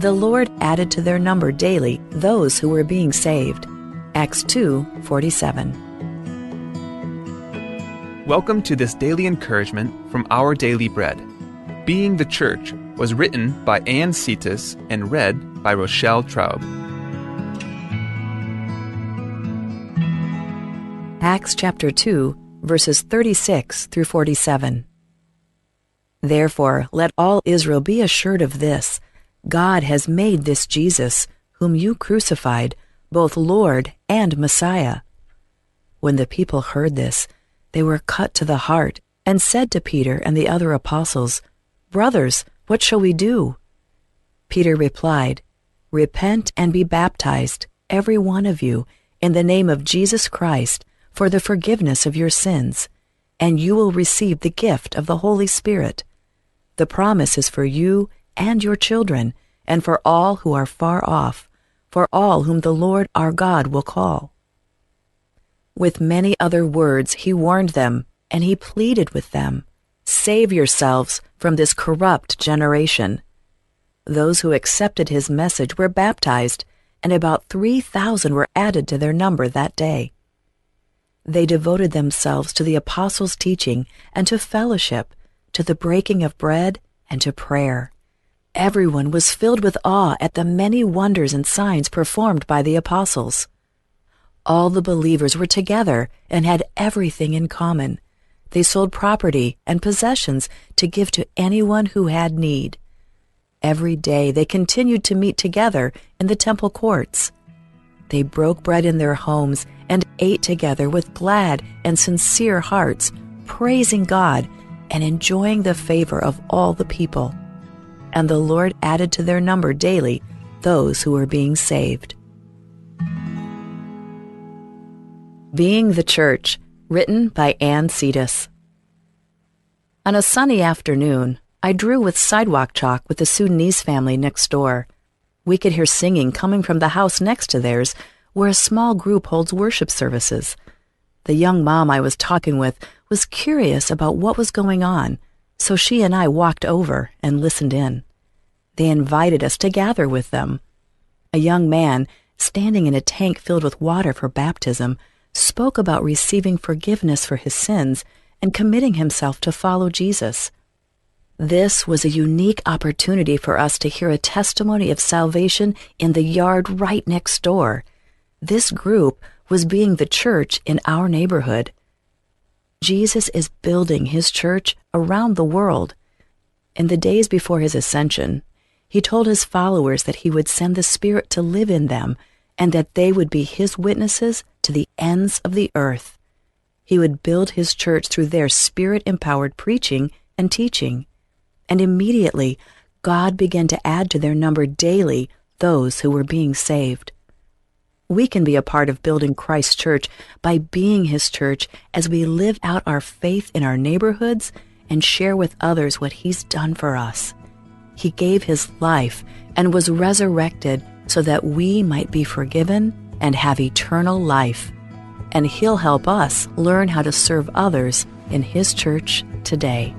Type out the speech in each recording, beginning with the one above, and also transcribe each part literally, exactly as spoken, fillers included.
The Lord added to their number daily those who were being saved. Acts two forty-seven. Welcome to this daily encouragement from Our Daily Bread. Being the Church was written by Anne Cetas and read by Rochelle Traub. Acts chapter two, verses thirty-six through forty-seven. Therefore, let all Israel be assured of this: God has made this Jesus, whom you crucified, both Lord and Messiah. When the people heard this, they were cut to the heart and said to Peter and the other apostles, "Brothers, what shall we do?" Peter replied, "Repent and be baptized, every one of you, in the name of Jesus Christ, for the forgiveness of your sins, and you will receive the gift of the Holy Spirit. The promise is for you and your children, and for all who are far off, for all whom the Lord our God will call." With many other words he warned them, and he pleaded with them, "Save yourselves from this corrupt generation." Those who accepted his message were baptized, and about three thousand were added to their number that day. They devoted themselves to the apostles' teaching and to fellowship, to the breaking of bread and to prayer. Everyone was filled with awe at the many wonders and signs performed by the apostles. All the believers were together and had everything in common. They sold property and possessions to give to anyone who had need. Every day they continued to meet together in the temple courts. They broke bread in their homes and ate together with glad and sincere hearts, praising God and enjoying the favor of all the people. And the Lord added to their number daily those who were being saved. Being the Church, written by Anne Cetas. On a sunny afternoon, I drew with sidewalk chalk with the Sudanese family next door. We could hear singing coming from the house next to theirs, where a small group holds worship services. The young mom I was talking with was curious about what was going on, so she and I walked over and listened in. They invited us to gather with them. A young man, standing in a tank filled with water for baptism, spoke about receiving forgiveness for his sins and committing himself to follow Jesus. This was a unique opportunity for us to hear a testimony of salvation in the yard right next door. This group was being the church in our neighborhood. Jesus is building his church around the world. In the days before his ascension, he told his followers that he would send the Spirit to live in them and that they would be his witnesses to the ends of the earth. He would build his church through their Spirit-empowered preaching and teaching. And immediately, God began to add to their number daily those who were being saved. We can be a part of building Christ's church by being his church as we live out our faith in our neighborhoods and share with others what he's done for us. He gave his life and was resurrected so that we might be forgiven and have eternal life. And he'll help us learn how to serve others in his church today.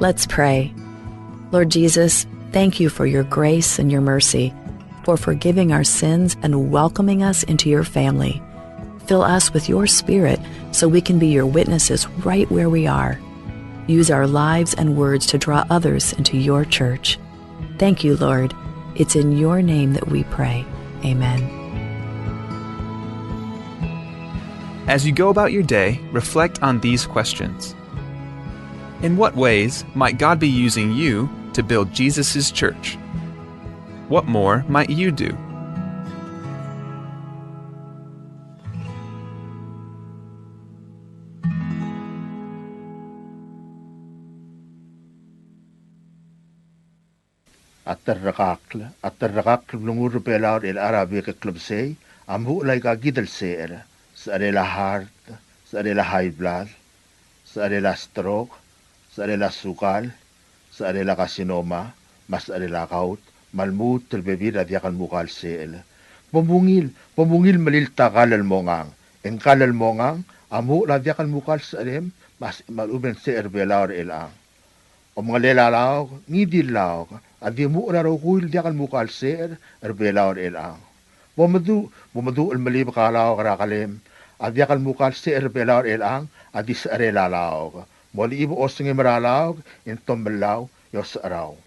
Let's pray. Lord Jesus, thank you for your grace and your mercy, for forgiving our sins and welcoming us into your family. Fill us with your Spirit so we can be your witnesses right where we are. Use our lives and words to draw others into your church. Thank you, Lord. It's in your name that we pray. Amen. As you go about your day, reflect on these questions. In what ways might God be using you to build Jesus' church? What more might you do? A terrekakl, a terrekakl el blengur er Belau er chelecha er a bek el klebesei a muchel aika kid el secher, secherel a heart, secherel a high blood, secherel a stroke, secherel a sukal, secherel a carcinoma, me a secherel a gout, me a lmuut el bebil er a diak el mukal secher. Bo mungil, bo mungil melilt a kall el mongang. E ng kall el mongang a muchel a diak el mukal secherem me a, me a lechub e ng secher er Belau er chelechang. Omengelel a laok, ngii di el laok, a di muchel a rokui el diak el mukal secher er Belau er chelechang. Bo meduch, bo meduch el melibek a laok er a kelem a diak el mukal secher er Belau er chelechang, a di secherel a laok. Molechibek a osengem er a laok, e ng tomellau e osecherau.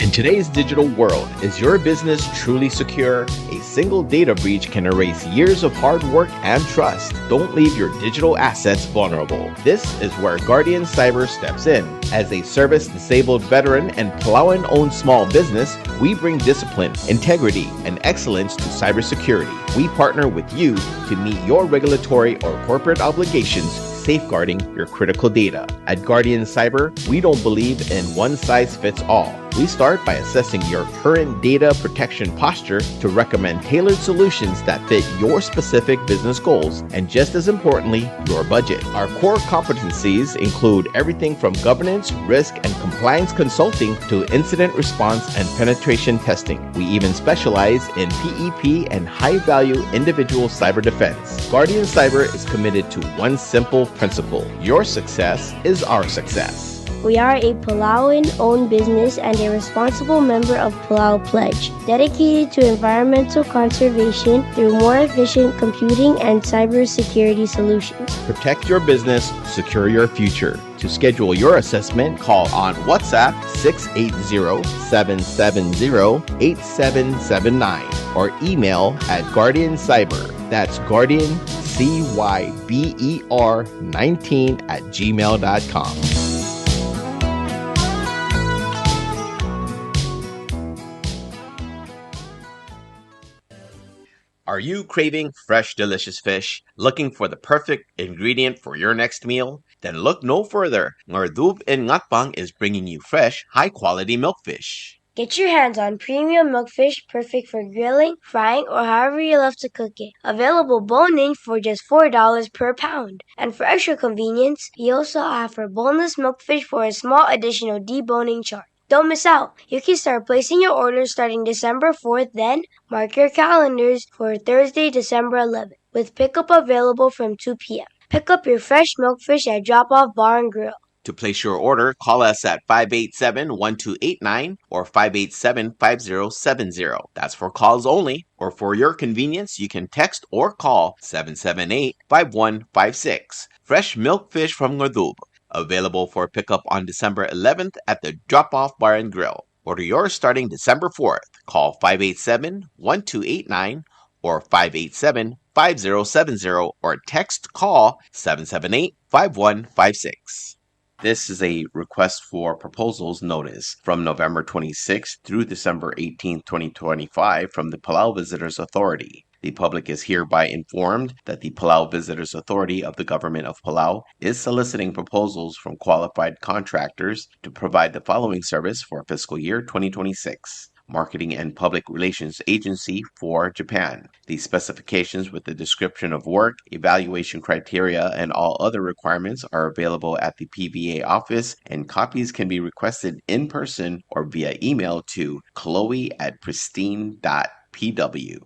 In today's digital world, is your business truly secure? A single data breach can erase years of hard work and trust. Don't leave your digital assets vulnerable. This is where Guardian Cyber steps in. As a service-disabled veteran and Palauan-owned small business, we bring discipline, integrity, and excellence to cybersecurity. We partner with you to meet your regulatory or corporate obligations, safeguarding your critical data. At Guardian Cyber, we don't believe in one size fits all. We start by assessing your current data protection posture to recommend tailored solutions that fit your specific business goals and, just as importantly, your budget. Our core competencies include everything from governance, risk, and compliance consulting to incident response and penetration testing. We even specialize in P E P and high-value individual cyber defense. Guardian Cyber is committed to one simple principle: your success is our success. We are a Palauan-owned business and a responsible member of Palau Pledge, dedicated to environmental conservation through more efficient computing and cybersecurity solutions. Protect your business, secure your future. To schedule your assessment, call on WhatsApp six eight zero, seven seven zero, eight seven seven nine or email at Guardian Cyber. That's Guardian C Y B E R nineteen at gmail dot com. Are you craving fresh, delicious fish? Looking for the perfect ingredient for your next meal? Then look no further. Ngardub in Ngatpang is bringing you fresh, high-quality milkfish. Get your hands on premium milkfish, perfect for grilling, frying, or however you love to cook it. Available bone-in for just four dollars per pound. And for extra convenience, we also offer boneless milkfish for a small additional deboning charge. Don't miss out. You can start placing your orders starting December fourth, then mark your calendars for Thursday, December eleventh, with pickup available from two p.m. Pick up your fresh milkfish at Drop Off Bar and Grill. To place your order, call us at five eight seven, one two eight nine or five eight seven, five zero seven zero. That's for calls only, or for your convenience, you can text or call seven seven eight, five one five six. Fresh milkfish from Ngardub, available for pickup on December eleventh at the Drop Off Bar and Grill. Order yours starting December fourth. Call five eight seven, one two eight nine or five eight seven, five zero seven zero or text call seven seven eight, five one five six. This is a request for proposals notice from November twenty-sixth through December eighteenth, twenty twenty-five from the Palau Visitors Authority. The public is hereby informed that the Palau Visitors Authority of the Government of Palau is soliciting proposals from qualified contractors to provide the following service for fiscal year twenty twenty-six. Marketing and Public Relations Agency for Japan. The specifications with the description of work, evaluation criteria, and all other requirements are available at the P V A office, and copies can be requested in person or via email to chloe at pristine dot p w.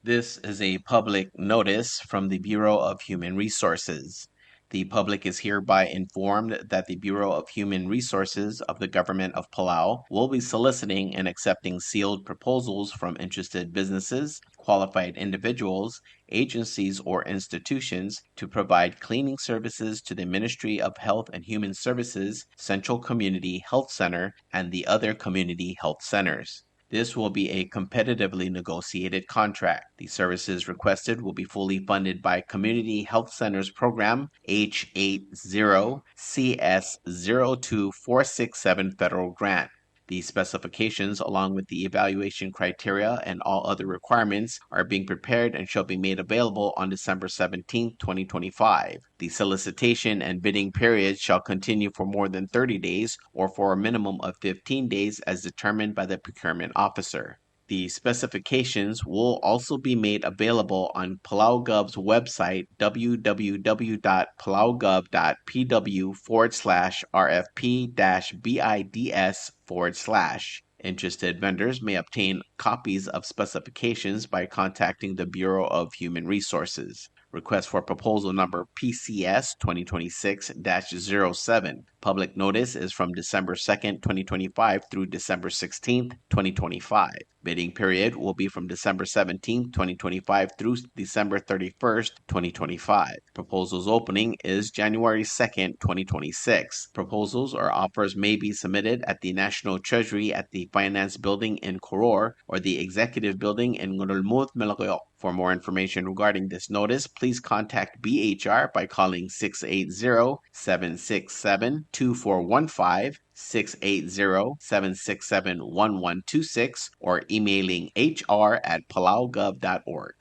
This is a public notice from the Bureau of Human Resources. The public is hereby informed that the Bureau of Human Resources of the Government of Palau will be soliciting and accepting sealed proposals from interested businesses, qualified individuals, agencies, or institutions to provide cleaning services to the Ministry of Health and Human Services Central Community Health Center and the other community health centers. This will be a competitively negotiated contract. The services requested will be fully funded by Community Health Centers Program H eight zero C S zero two four six seven federal grant. The specifications, along with the evaluation criteria and all other requirements, are being prepared and shall be made available on December seventeenth, twenty twenty-five. The solicitation and bidding period shall continue for more than thirty days or for a minimum of fifteen days as determined by the procurement officer. The specifications will also be made available on PalauGov's website, w w w dot palaugov dot p w forward slash r f p dash bids forward slash. Interested vendors may obtain copies of specifications by contacting the Bureau of Human Resources. Request for proposal number P C S twenty twenty-six dash zero seven. Public notice is from December second, twenty twenty-five through December sixteenth, twenty twenty-five. Bidding period will be from December seventeenth, twenty twenty-five through December thirty-first, twenty twenty-five. Proposals opening is January second, twenty twenty-six. Proposals or offers may be submitted at the National Treasury at the Finance Building in Koror or the Executive Building in Ngerulmud, Melekeok. For more information regarding this notice, please contact B H R by calling six eight zero, seven six seven, two four one five, six eight zero, seven six seven, one one two six, or emailing H R at palaugov dot org.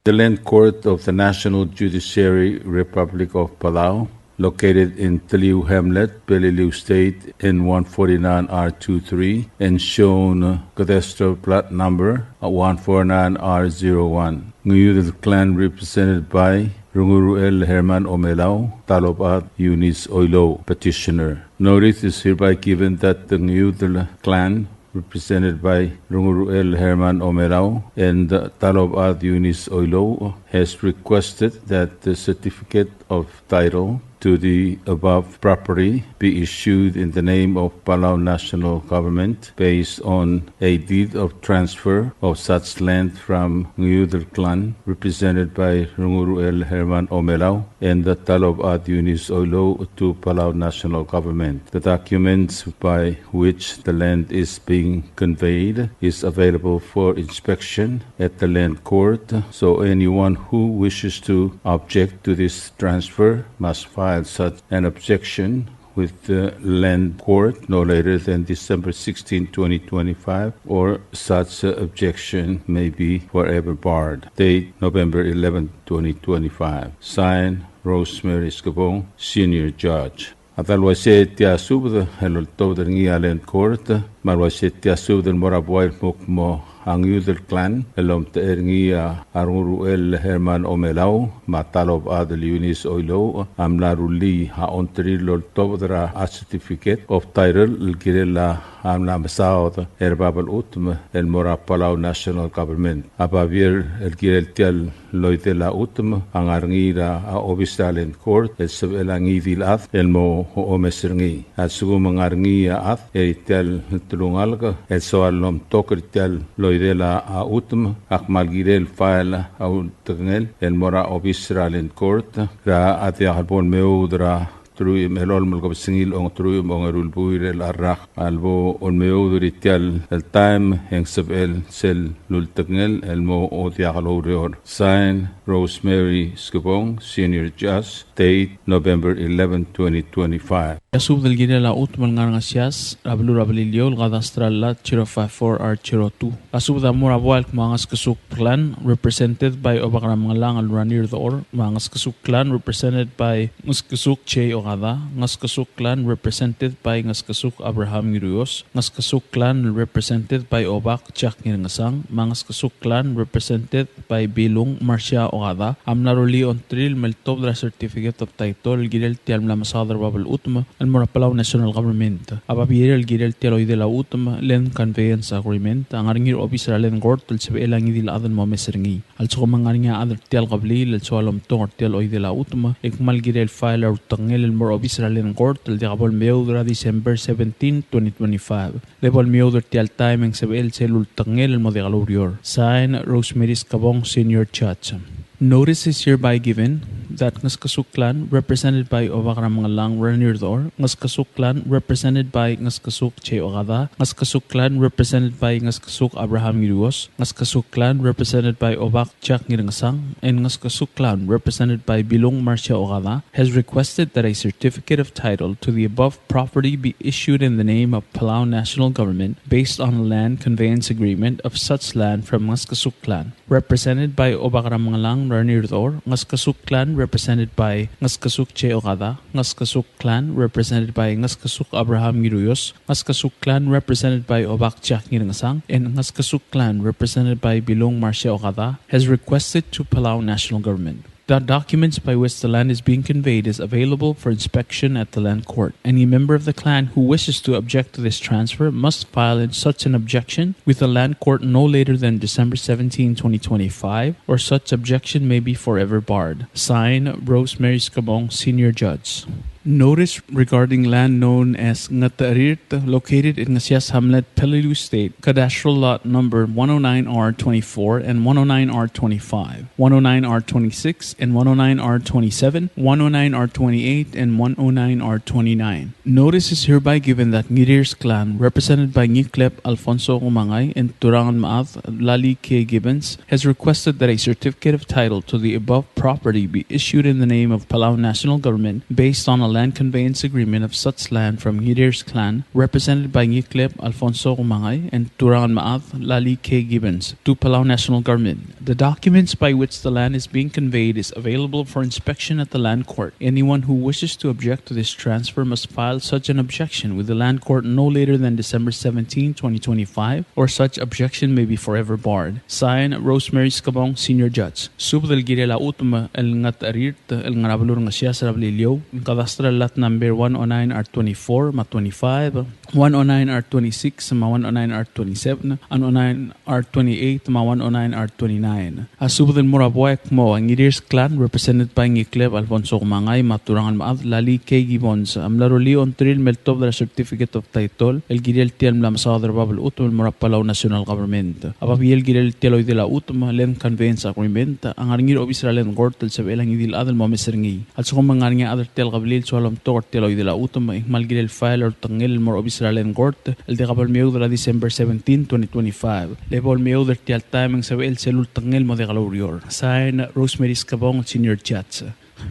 The Land Court of the National Judiciary, Republic of Palau, located in Teliu Hamlet, Peleliu State, in one forty-nine R two three, and shown cadastral plat number one four nine R zero one. Ngiudel clan represented by Runguruel Herman Omelau, Talobad Eunice Oilouch, petitioner. Notice is hereby given that the Ngiudel clan represented by Runguruel Herman Omelau and Talobad Eunice Oilouch, has requested that the certificate of title to the above property be issued in the name of Palau National Government based on a deed of transfer of such land from Ngiudel clan, represented by Runguruel Herman Omelau and the Talobad Eunice Oilouch, to Palau National Government. The documents by which the land is being conveyed is available for inspection at the Land Court, so anyone who wishes to object to this transfer must file such an objection with the Land Court no later than December sixteenth, twenty twenty-five, or such objection may be forever barred. Date, November eleventh, twenty twenty-five. Signed, Rosemary Skebong, Senior Judge. A dal uaisei tia subed el oltobed er ngii a Land Court, me a uaisei tia subed el mo er a buai el kmo a Ngiudel clan el omtechei er ngii a Runguruel Herman Omelau me a Talobad Eunice Oilouch a mla rullii a ongtir el oltobed er a certificate of title el kirel a mla mesaod er bab el chutem el mo er a Palau National Government. A babier el kirel tia el loidel a chutem a ngar er ngii er a obis er a Land Court el sebechel a ngii di el chad el mo omes er ngii. A lsekum ng ngar er ngii a chad er tia el telungalek el soal el omtok er tia el loidel a chutem, a kmal kirel el file a ultekngel el mo er a obis er a Land Court er a diak el bo lemeoud er a teruich me a elolem el kebesengil a ongeteruich me a ongeru el buil er a rak, a lebo lemeoud er tia el taem e ng sebechel sel ultekngel el mo diak loureor. Sign, Rosemary Skebong, Senior Judge. Date, November eleven, twenty twenty-five. A subed el kirel a chutem el ngar er a Ngesias er a beluu er a Beliliou el cadastral lot zero five four R zero two. A subed a mo er a buai el kmo a Ngeskesuk clan, represented by Obak er a Mengellang el Ranier Dechor, me a Ngeskesuk clan, represented by Ngeskesuk J. Okada, Ngeskesuk clan, represented by Ngeskesuk Abraham Ngiruios, Ngeskesuk clan, represented by Obak Jack Ngirngesang, me a Ngeskesuk clan, represented by Bilung Marcia Okada, a mla rullii a ongtir el me ltobed er a certificate of title el kirel tia el mla mesaod er bab el chutem el mo er a Palau National Government. A babier el kirel tia el oidel a chutem, Land Conveyance Agreement, a ngar er ngii er a obis er a Land Court el sebechel a ngii di el chad el mo omes er ngii. A lsekum ng ngar er ngii a chad er tia el kebliil el soal omtok er tia el oidel a chutem, e kmal kirel el file a ultekngel el mo er a obis er a Land Court el diak bo lemeoud er a December seventeen, twenty twenty-five. Le bo lemeoud er tia el taem e ng sebechel sel ultekngel el mo diak loureor. Sign, Rosemary Skebong, Senior Judge. Notice is hereby given that Ngeskesuk clan, represented by Obak er a Mengellang Ranier Dechor, Ngeskesuk clan, represented by Ngeskesuk J. Okada, Ngeskesuk clan, represented by Ngeskesuk Abraham Ngiruios, Ngeskesuk clan, represented by Obak Jack Ngirngesang, and Ngeskesuk clan, represented by Bilung Marcia Okada, has requested that a certificate of title to the above property be issued in the name of Palau National Government based on a land conveyance agreement of such land from Ngeskesuk clan, represented by Obak er a Mengellang Ranier Dechor, Ngeskesuk clan, represented by Ngeskesuk J. Okada, Ngeskesuk clan, represented by Ngeskesuk Abraham Ngiruios, Ngeskesuk clan, represented by Obak Jack Ngirngesang, and Ngeskesuk clan, represented by Bilung Marcia Okada, has requested to Palau National Government. The documents by which the land is being conveyed is available for inspection at the Land Court. Any member of the clan who wishes to object to this transfer must file in such an objection with the Land Court no later than December seventeenth, twenty twenty-five, or such objection may be forever barred. Signed, Rosemary Skebong, Senior Judge. Notice regarding land known as Ngatarirt, located in Ngasias Hamlet, Peleliu State, cadastral lot number one oh nine R twenty-four and one oh nine R twenty-five, one oh nine R twenty-six and one oh nine R twenty-seven, one oh nine R twenty-eight and one oh nine R twenty-nine. Notice is hereby given that Ngirirs clan, represented by Ngiklep Alfonso Kumangai and Turangan Maad Lali K. Gibbons, has requested that a certificate of title to the above property be issued in the name of Palau National Government based on a land conveyance agreement of such land from Ngirirs clan, represented by Ngiklep Alfonso Kumangai and Turangan Maad Lali K. Gibbons, to Palau National Government. The documents by which the land is being conveyed is available for inspection at the Land Court. Anyone who wishes to object to this transfer must file such an objection with the Land Court no later than December seventeenth, twenty twenty-five, or such objection may be forever barred. Signed, Rosemary Skebong, Senior Judge. Subed el kirel a chutem el Ngatarirt el ngar er a beluu er a Ngesias er a Beliliou, el cadastral lot number one oh nine R twenty-four me a twenty-five, one oh nine R twenty-six me a one oh nine R twenty-seven, one oh nine R twenty-eight me a one oh nine R twenty-nine. A subed el mo er a buai el kmo a Ngirirs clan, represented by Ngiklep Alfonso Kumangai me a Turangan Maad Lali K. Gibbons, a mla rullii a ongtirir el me ltobed er a certificate of title el kirel tia el mla mesaod er bab el chutem el mo er a Palau National Government. A babier el kirel tia el oidel a chutem, land conveyance agreement, a ngar er ngii er a obis er a Land Court el sebechel a ngii di el chad el mo omes er ngii. A lsekum e ng ngar er ngii a chad er tia el kebliil el soal omtok er tia el oidel a chutem, e ng kmal kirel el file er a ultekngel el mo er a obis er a Land Court el diak bo lemeoud er a December seventeen, twenty twenty-five. Le bo lemeoud er tia el taem e ng sebechel sel ultekngel el mo diak loureor. Sign, Rosemary Skebong, Senior Judge.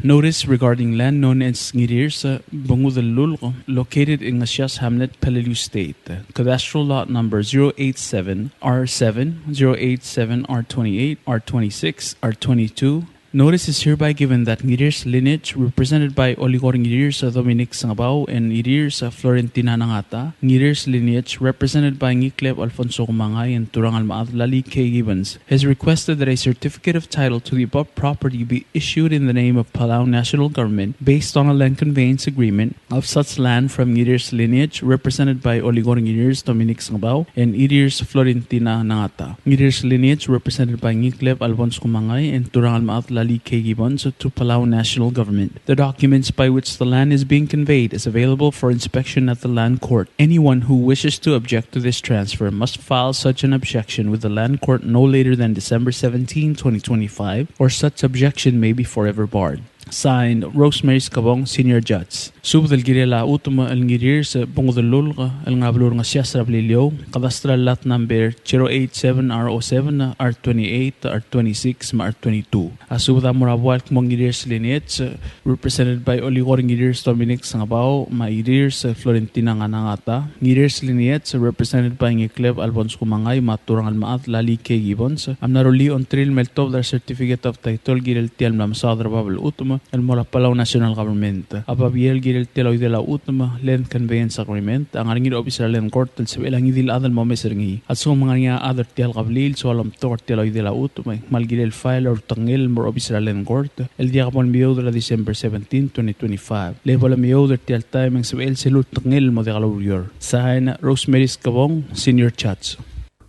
Notice regarding land known as Ngirirs, uh, Bungud el Lulk, located in Ngesias Hamlet, Peleliu State. Cadastral lot number zero eight seven R seven, zero eight seven R twenty-eight, R twenty-six, R twenty-two, Notice is hereby given that Ngirirs lineage, represented by Oligor Ngirirs Dominic Sengebau and Ngirirs Florentina Nangata, Ngirirs lineage, represented by Ngiklep Alfonso Kumangai and Turangal Maad Lali K. Gibbons, has requested that a certificate of title to the above property be issued in the name of Palau National Government based on a land conveyance agreement of such land from Ngirirs lineage, represented by Oligor Ngirirs Dominic Sengebau and Ngirirs Florentina Nangata. Ngirirs lineage, represented by Ngiklep Alphonse Kumangai and Turangal Maad Lali K. Gibbons, to Palau National Government. The documents by which the land is being conveyed is available for inspection at the Land Court. Anyone who wishes to object to this transfer must file such an objection with the Land Court no later than December seventeen, twenty twenty-five, or such objection may be forever barred. Signed, Rosemary Skebong, Senior Judge. Subed el kirel a chutem el Ngirirs Bungud el Lulk el ngar er a beluu er a Ngesias er a Beliliou, cadastral lot number zero eight seven R oh seven, R twenty-eight, R twenty-six, me a R twenty-two. A subed a mo er a buai el kmo Ngirirs lineage, represented by Oligor Ngirirs Dominic Sengebau me a Ngirirs Florentina Nganangata. Ngirirs lineage, represented by Ngiklep Alphonse Kumangai me a Turangal Maad Lali K. Gibbons, a mla rullii a ongtirir el me ltobed er a certificate of title el kirel tia el mla mesaod er bab el chutem el mo er a Palau National Government. A babier el kirel tia el oidel a chutem, land conveyance agreement, a ngar er ngii er a obis er a Land Court el sebechel a ngii di el chad el mo omes er ngii. A lsekum e ng ngar er ngii a chad er tia el kebliil el soal omtok er tia el oidel a chutem, e ng kmal kirel el file er a ultekngel el mo er a obis er a Land Court el diak bo lemeoud er a December seventeen, twenty twenty-five. Le bo lemeoud er tia el taem e ng sebechel sel ultekngel el mo diak loureor. Sign, Rosemary Skebong, Senior Judge.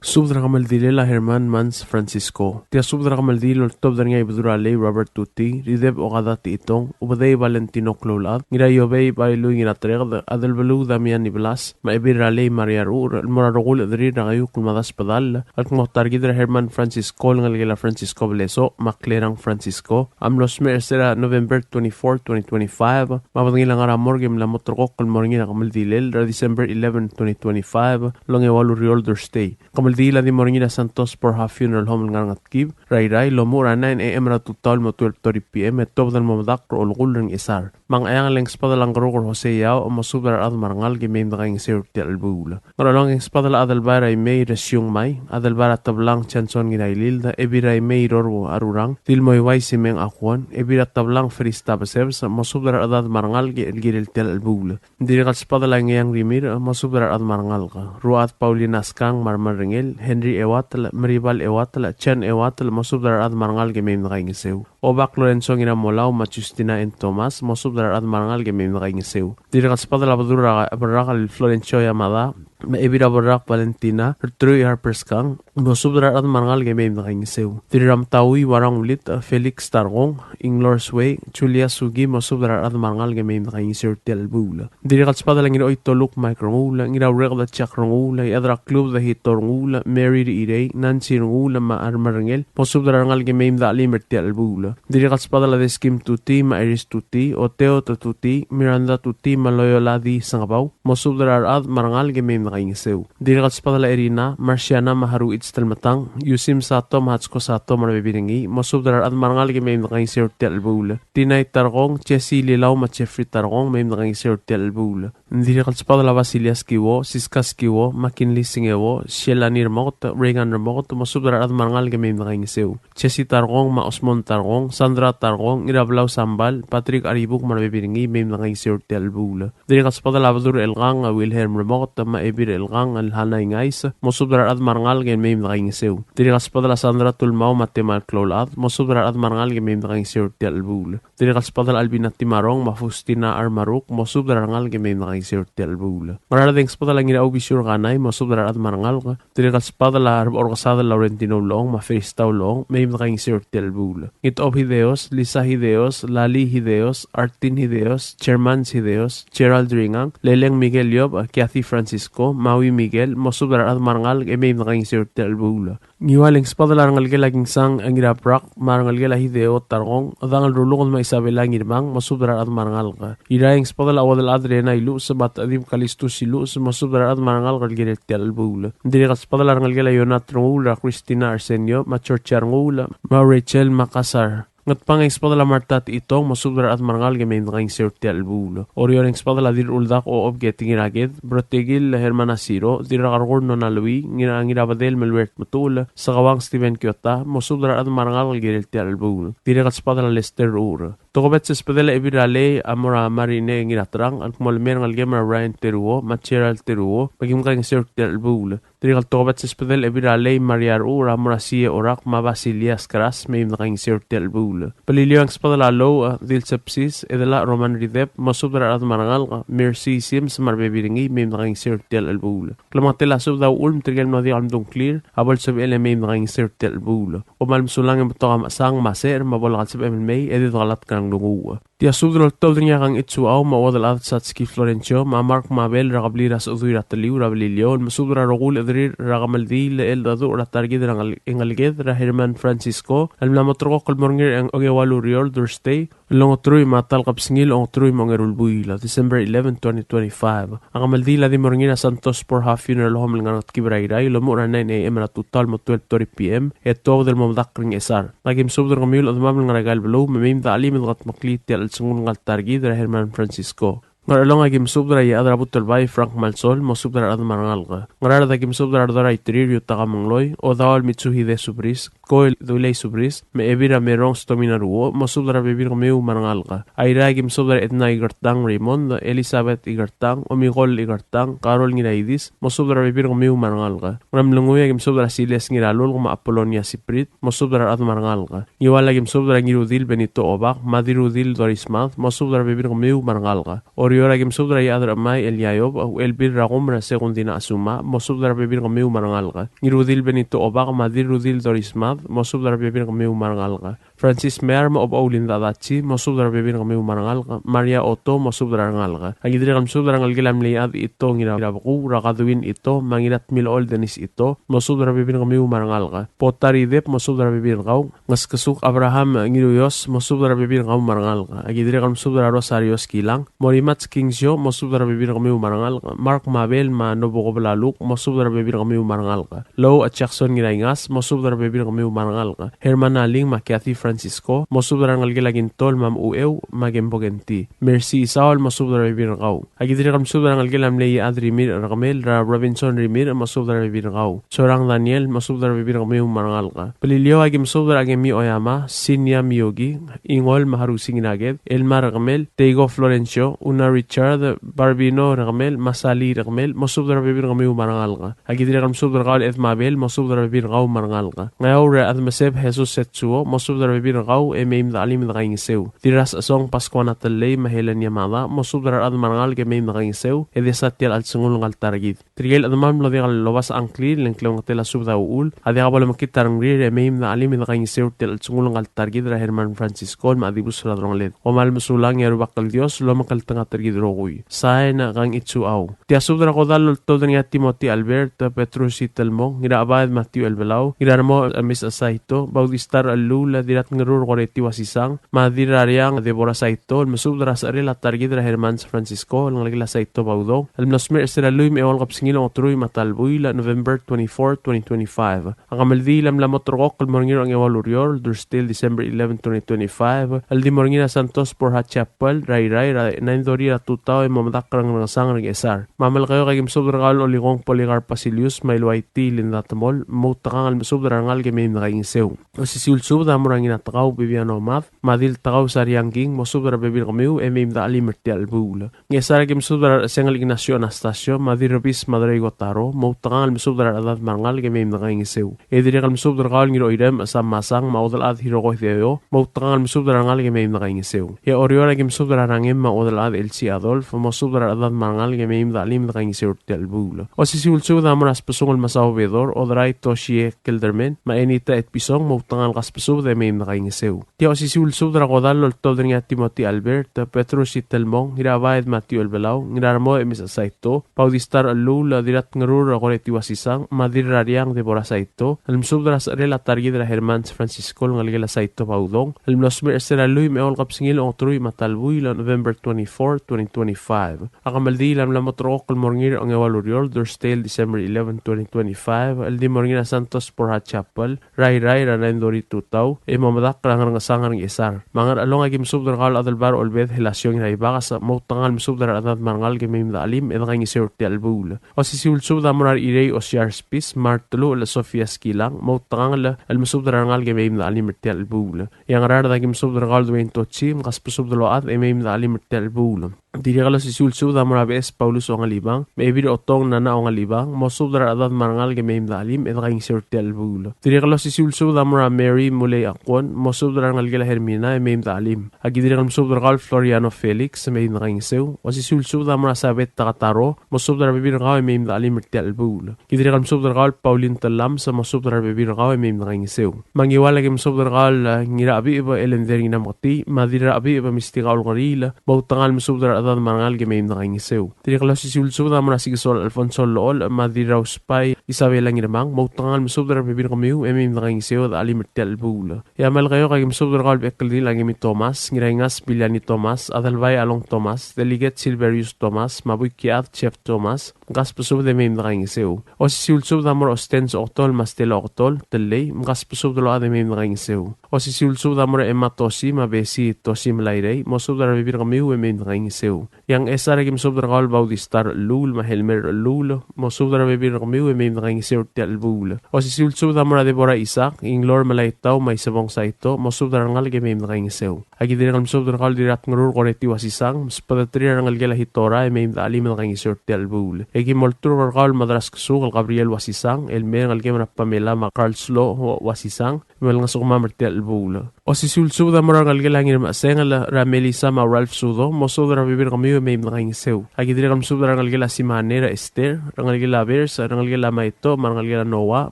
Subed er a kemeldilel a Herman Mans Francisco. Tia subed er a kemeldiil el oltobed er ngii a Ibedul er a Lei Robert Tuti, Rideb Okada Techitong, Ubedei Valentino Kloulechad, Ngiraiobei Bailui Ngiratereked, Adelbeluu Damian Iblas, me a Ebil er a Lei Maria Ruchur, el mo er a rokui el chederir er a Keiukl me a Dasbedall, el kmo ta er kid er a Herman Francisco el ngelekel a Francisco Blesoch me a Klerang Francisco a mlo smecher er sera November twenty-four, twenty twenty-five, me a bedengel a ngar er a morgue e mla mo ulterekokl el mo er ngii er a kemeldilel er a December eleven, twenty twenty-five, el ongeua el ureor, Thursday. Kemeldiil a di mo er ngii er a Santos Borja Funeral Home el ngar er a Ngetkib er a Irrai el omuchel er a nine A.M. er a tutau el mo twelve thirty P.M. e tuobed el mo medakl er a olekull er a Ngchesar. Me a Ngcheangel e ng sbedel a Ngeruk er Jose Yao, mosubed er a rechad me a rengalek e mei me dekaingeseu er tia el chelebuul. Ngerchelong e ng sbedel a Adelbai er a Imei Resiung Mai, Adelbai er a Teblang Johnson Ngirailild, Ebil er a Imei Rorbo Arurang, Dilmoiuai Simeng Akuon, Ebil er a Teblang Felista Besebes, mosubed er a rechedad me a rengalek el kirel tia el chelebuul. Ng dirrek el sbedel a Ngeang Rimirch, mosubed er a rechad me a rengalek. Ruad Paulina Skang me a remerrengel, Henry Ewatel, Meribal Ewatel, Chen Ewatel, mosubed er a rechad me a rengalek e mei me dekaingeseu. Obak Lorenzo Ngiramolau me a Justina N. Thomas, mosubed er a rechad me a rengalek e mei me dekaingeseu. Ng dirrek el sbedel a Bedul er a Berrak el Florencio Yamada, me a Ebil er a Borrak Valentina, Rtruich Harperskang, mosubed er a rechad me a rengalek e mei me dekaingeseu. Dirrek er a Mtaui Uarang Ulit, Felix Tarkong, Inglor Suei, Julia Suki, mosubed er a rechad me a rengalek e mei me dekaingeseu er tia el chelebuul. Dirrek el sbadel a Ngiraoitoluk Mike Renguul, Ngiraureked Jack Renguul, Iechad er a Klub Dahito Renguul, Mary Rechirei, Nancy Renguul, me a Armerengel, mosubed er a rengalek e mei me dechelim er tia el chelebuul. Dirrek el sbadel a Deskim Tuti, me a Iris Tuti, Oteo Tuti, Miranda Tuti, me a Loyola D. Sengebau, mosubed er a rechad me a rengalek e mei me dekaingeseu. Dirrek el sbadel a Erina, Marciana, me a Haruich Telmetang, Yusim Sato, me a Hatsko Sato, me a rebebil er ngii, mosubed er a rechad me a rengalek e mei me dekaingeseu er tia el chelebuul. Tinai Tarkong, Jesse Lilau, me a Jeffrey Tarkong, mei me dekaingeseu er tia el chelebuul. Ng dirrek el sbadel a Basilia Skiwo, Siska Skiwo, McKinley Singeo, Shelani Remoket, Reagan Remoket, mosubed er a rechad me a rengalek e mei me dekaingeseu. Jesse Tarkong, me a Osmond Tarkong, Sandra Tarkong, Ngirablau Sambal, Patrick Aribuk, me a rebebil er ngii, mei me dekaingeseu er tia el chelebuul. Dirrek el sbadel a Bedur Elkang, a Wilhelm Remoket, me a Ebil Elkang, el Hana Ingais, mosubed er a rechad me a rengalek e mei me dekaingeseu. Dirrek el sbadel a Sandra Tulmau, me a Temal Kloulechad, mosubed er a rechad me a rengalek e mei me dekaingeseu er tia el chelebuul. Dirrek el sbadel a Albina Timarong, me a Faustina Armaruk, mosubed er a rengalek e mei me dekaingeseu er tia el chelebuul. Ngaraard e ng sbadel a Ngiraubisur Kanai, mosubed er a rechad me a rengalek. Dirrek el sbadel a Rebechorkesadel Laurentino Ulechong, me a Ferista Ulechong, mei me dekaingeseu er tia el chelebuul. Ngitchob Hideos, Lisa Hideos, Lali Hideos, Artin Hideos, Germans Hideos, Gerald Ringang, Leleng Miguel Yob, Kathy Francisco, Maui Miguel, mosubed er a rechad me a rengalek e mei me dekaingeseu er tia el chelebuul. Ngiual e ng sbadel a rengelekel a Kingsang Ngirabrak, me a rengelekel a Hideo Tarkong, Dang el Ruluked me a Isabela Ngirmang, mosubed er a rechad me a rengalek. Irrai e ng sbadel a Uodelchad Rena Iluches, me a Techedib Kalistus Iluches, mosubed er a rechad me a rengalek el kirel tia el chelebuul. Ng dirrek el sbadel a rengelekel a Ionat Renguul, er a Christina Arsenio, me a Georgia Renguul, me a Rachel Makassar. Ngatpang e ng sbadel a Marta Techitong, mosubed er a rechad me a rengalek e mei me dekaingeseu er tia el chelebuul. Oreor e ng sbadel a Dirruldak Ochob Keting Iraked, Brotekil Hermana Siro, Dirrakerkur Nona Lui, Ngira, Ngirabedel Melwert Metuul, Sekawang Steven Kiota, mosubed er a rechad me a rengalek el kirel tia el chelebuul. Dirrek el sbadel a Lester Ur. Tokubets e sbedel a Ebil er a Lei a mo er a Marine Ngiraterang, el kmo le mei er a rengelekem er a Ryan Teruo, me a Gerald Teruo, me kim kaingeseu er tia el chelebuul. Dirrek el tokubets e sbedel a Ebil er a Lei Maria Rur a mo er a Sie Orak me a Basilias Kras, mei me dekaingeseu er tia el chelebuul. Beliliou e ng sbedel a Lou, a, Dilsepsis, Edela Roman Ridep, mosubed er a rechad me a rengalek, Mercy Sims me a rebebil er ngii, mei me dekaingeseu er tia el chelebuul. Klemengetel a subed a uchul me tirke el mlo diak el mdung a ngklir a bo lsebechel e mei me dekaingeseu er tia el chelebuul. Kom kmal mesulang e betok a mechesang me a secher me a bo lak lsebechem el mei e di dekelatk er a nglunguuch. Tia subed el oltobed er ngii a Kangichi Uchau me a Uodelchad Satski Florencio me a Mark Mabel er a kebliil er a Sechedui er a Teliu er a Beliliou el mesubed er a rokui el chederir er a kemeldiil el cheldecheduch er a ta er kid er a ngel-, ngeleked er a Herman Francisco el mla moterekokl el mo er ngii er a ongeua el ureor, Thursday, el ongeteruich me a ta el kebesengil, ongeteruich me a ongeru el buil, December eleven, twenty twenty-five. A kemeldiil a di mo er ngii er a Santos Borja Funeral Home el ngar er a Ngetkib er a Irrai el omuchel er a nine A M er a tutau el mo twelve thirty P M, e tuobed el mo medakl er a Ngchesar. Aki mesubed er kemiu el chedemam el ngar er aika el beluu me mei me dechelim e dekedmeklii tia el chelsengul ngka el ta er kid er a Herman Francisco. Ngerchelong aki mesubed er a Iechad er a Butelbai Frank Malsol, mosubed er a rechad me a rengalek. Ngaraard aki mesubed er a Redor a Iterir Yutaka Mengloi, Odaol Mitsuhide Subris, Koel Dulei Subris, me a Ebil er a Merong Stomina Ruo, mosubed er a rebebil er kemiu me a rengalek. Airai aki mesubed er a Edna Ikertang Raymond, Elizabeth Ikertang, Omikol Ikertang, Carol Ngiraidis, mosubed er a rebebil er kemiu me a rengalek. Ngeremlengui aki mesubed er a Siles Ngiralulk me a Apolonia Siprit, mosubed er a rechad me a rengalek. Ngiwal aki mesubed er a Ngirudil Benito Obak me a Dirudil Doris Mad, mosubed er a rebebil er kemiu me a rengalek. Oreor aki mesubed er a Iechad er a Chemai Eliaiob, Uchelbil er a Kumer Sekundina Asuma, mosubed er a rebebil er kemiu me a rengalek. Ngirudil Benito Obak me a Dirudil Doris Mad, mosubed er a rebebil er kemiu me a rengalek. Francis Mear me a Obechou Linda Dachi, mosubed er a rebebil er kemiu me a rengalek. Maria Otto, mosubed er a rengalek. Aki dirrek el mesubed er a rengelekel a mle Iechad Ito Ngirabekuu, er a Kadwin Ito me a Ngiratmilechol Dennis Ito, mosubed er a rebebil er kemiu me a rengalek. Potari Dep, mosubed er a rebebil er kau. Ngeskesuk Abraham Ngiruios, mosubed er a rebebil er kau me a rengalek. Aki dirrek el mesubed er a Rosario Skilang, Morimats Kingsio, mosubed er a rebebil er kemiu me a rengalek. Mark Mabel me a Nobuko Belaluk, mosubed er a rebebil er kemiu me a rengalek. Lou a Jackson Ngiraingas, mosubed er a rebebil er kemiu me a rengalek. Herman Aling me a Kathy Francisco, mosubed er a rengelekel a Kintol me a Mecheucheu me a Kembo Kenti. Mercy Isaol, mosubed er a rebebil er kau. Aki dirrek el mesubed er a rengelekel a mle Iechad Rimirch er a Kemel er a Robinson Rimirch, mosubed er a rebebil er kau. Sorang Daniel, mosubed er a rebebil er kemiu me a rengalek. Beliliou aki mesubed er a Kemi Oyama, Sinia Miyogi, Ingol me a Harusi Ngiraked, Elmar er a Kemel, Teigo Florencio, Una Richard, Barbino er a Kemel, me a Sali er a Kemel, mosubed er a rebebil er kemiu me a rengalek. Aki dirrek el mesubed er kau el Edmabel, mosubed er a rebebil er kau me a rengalek. Ngeaur er a Admeseb Jesus Setsuo, mosubed er a rebebil er kau e mei me de chelim e de kaingeseu. Dirrasechesong Pascuana Tellei me a Helen Yamada, mosubed er a rechad me a rengalek e mei me de kaingeseu, e desa tia el chelsengul ngka el ta er kid. Tirke el chedemam el mlo diak lobasech a ngklir, le ng klemengetel a subed a uchul, a diak bo lemekngit a rengrir e mei me de chelim e de kaingeseu er tia el chelsengul ngka el ta er kid er a Herman Francisco el mla dibus er a delongeled. Kom kmal mesulang e a Rubak el Dios a lomekngeltengat er kid rokui. Sain, Kangichi Au. Tia subed er a kodall el oltobed er ngii a Timothy Albert, Petrus Itelmong, Ngirachebaed Matthew Elbelau, Ngiraremo Emis Saito, Bautista Rechelluul, Dirratngerur Koreti Wasisang, me a Dirrariang Deborah Saito, el mesubed er a secherel a ta er kid er a Hermans Francisco el ngelekel a Saito Baudong, el mlo smecher er sel lluich me a eua el kebesengil a ongeteruich me a ta el buil, November twenty-four, twenty twenty-five. A kemeldiil a mla mo ulterekokl el mo er ngii er a ongeua el ureor, Thursday, December eleven, twenty twenty-five, el di mo er ngii er a Santos Borja Chapel er a Irrai er a nine thirty er a tutau e mo medakl er a Ngerngesang er a Ngchesar. Me a Melekeok, aki mesubed er kau el Olikong Polycarp Basilius me a Iluaiti Linda Temol, moutekangel el mesubed er a rengalek e mei me de kaingeseu. Osisiu el subed a mo er a Ngiratekau Bibiano Mad, me a Diltekau Sariang King, mosubed er a rebebil er kemiu e mei me de chelim er tia el chelebuul. Ngchesar, aki mesubed er a Rechesengel Ignacio Anastasio, me a Dirrebis Madrei Kotaro, moutekangel el mesubed er a rechedad me a rengalek e mei me de kaingeseu. E dirrek el mesubed er kau el Ngirocheirem Sam Masang me a Uodelchad Hiroko Hideo, moutekangel el mesubed er a rengalek e mei me de kaingeseu. E a Oreor, aki mesubed er a Rangem me a Uodelchad Elsie Adolf, mosubed er a rechedad me a rengalek e mei me de chelim e de kaingeseu er tia el chelebuul. Osisiu el subed a mo er a Sbesungel Masao Bedor, Oderai Toshie Kelderman, me a Enita Etpison, moutekangel el kasbesubed e mei me de kaingeseu. Tia osisiu el subed er a kodall el oltobed er ngii a Timothy Albert, Petrus Itelmong, Ngirachebaed Matthew Elbelau, Ngiraremo Emis Saito, Bautista Rechelluul, Dirratngerur Koreti Wasisang, me a Dirrariang Deborah Saito, el mesubed er a secherel a ta er kid er a Hermans Francisco el ngelekel a Saito Baudong, el mlo smecher er sel lluich me a eua el kebesengil a ongeteruich me a ta el buil, November twenty-four, twenty twenty-five. A kemeldiil a mla mo ulterekokl el mo er ngii er a ongeua el ureor, Thursday, December eleven, twenty twenty-five, el di mo er ngii er a Santos Borja Chapel er a Irrai er a nine thirty tutau, e mo medakl er a Ngerngesang er a Ngchesar. Me a Ngerchelong, aki mesubed er kau el Adelbai er a Olbed Helasiong Iraibakes, moutekangel el mesubed er a rechedad me a rengalek e mei me de chelim e de kaingeseu er tia el chelebuul. Osisiu el subed a mo er a Rechirei Osiar Spis, me a Reteluchel Sofia Skilang, moutekangel el mesubed er a rengalek e mei me de chelim er tia el chelebuul. E a Ngaraard, aki mesubed er kau el Dwayne Tochi, me kasbesubed el ochad e mei me de chelim er tia el chelebuul. Dirrek el osisiu el subed a mo er a Beches Paulus Ongalibang, me a Ebil Otong Nana Ongalibang, mosubed er a rechedad me a rengalek e mei me de chelim e de kaingeseu er tia el chelebuul. Dirrek el osisiu el subed a mo er a Mary Mulei Akwon, mosubed er a rengelekel a Hermina e mei me de chelim. Aki dirrek el mesubed er kau el Floriano Felix, e mei me de kaingeseu. Osisiu el subed a mo er a Sabet Takataro, mosubed er a rebebil er kau e mei me de chelim er tia el chelebuul. Ki dirrek el mesubed er kau el Pauline Tellames, mosubed er a rebebil er kau e mei me de kaingeseu. Me a Ngiwal, aki mesubed er kau el, eh, Ngirachebicheb Elender Ngirameketii, me a Dirrachebicheb Mistika Olkeriil, moutekangel el mesubed er a rechedad me a rengalek e mei me de kaingeseu. Dirrek el osisiu el subed a mo er a Sikesol Alfonso Lool, me a Dirrausbai Isabela Ngirmang, moutekangel el mesubed er a rebebil er kemiu e mei me de kaingeseu e de chelim er tia el chelebuul. E a Melekeok, aki mesubed er kau el Bechekeldil Akemi Thomas, Ngiraingas Biliani Thomas, Adelbai Along Thomas, Delegate Silverius Thomas, me a Buikiad Jeff Thomas, mkasbesubed e mei me de kaingeseu. Osisiu el subed a mo er a Ostens Oketol me a Stella Oketol, Tellei, mkasbesubed el ochad e mei me de kaingeseu. Osisiu el subed a mo er a Emma Tosi me a Besi Tosi Melairei, mosubed er a rebebil er kemiu e mei me de kaingeseu. E a Ngchesar, aki mesubed er kau el Bautista Rechelluul me a Helmer Rechelluul, mosubed er a rebebil er kemiu e mei me de kaingeseu er tia el chelebuul. Osisiu el subed a mo er a Deborah Isaac, Inglor Melaitau me a Isebong Saito, mosubed er a rengalek e mei me de kaingeseu. Aki dirrek el mesubed er kau el Dirratngerur Koreti Wasisang, msbedeterir a rengelekel a Hitora e mei me de chelim e de kaingeseu er tia el chelebuul. E ki mo olturk er kau el Madraskesuk el Gabriel Wasisang, el mei er a ngelekem er a Pamela me a Karlslo Wasisang, me lengesukemam er tia el chelebuul. Osisiu el subed a mo er a rengelekel a Ngirmechesengel er a Melissa me a Ralph Sudo, mosubed er a rebebil er kemiu e mei me de kaingeseu. Aki dirrek el mesubed er a rengelekel a Simane er a Esther, rengelekel a Bers, rengelekel a Maito, me a rengelekel a Noah,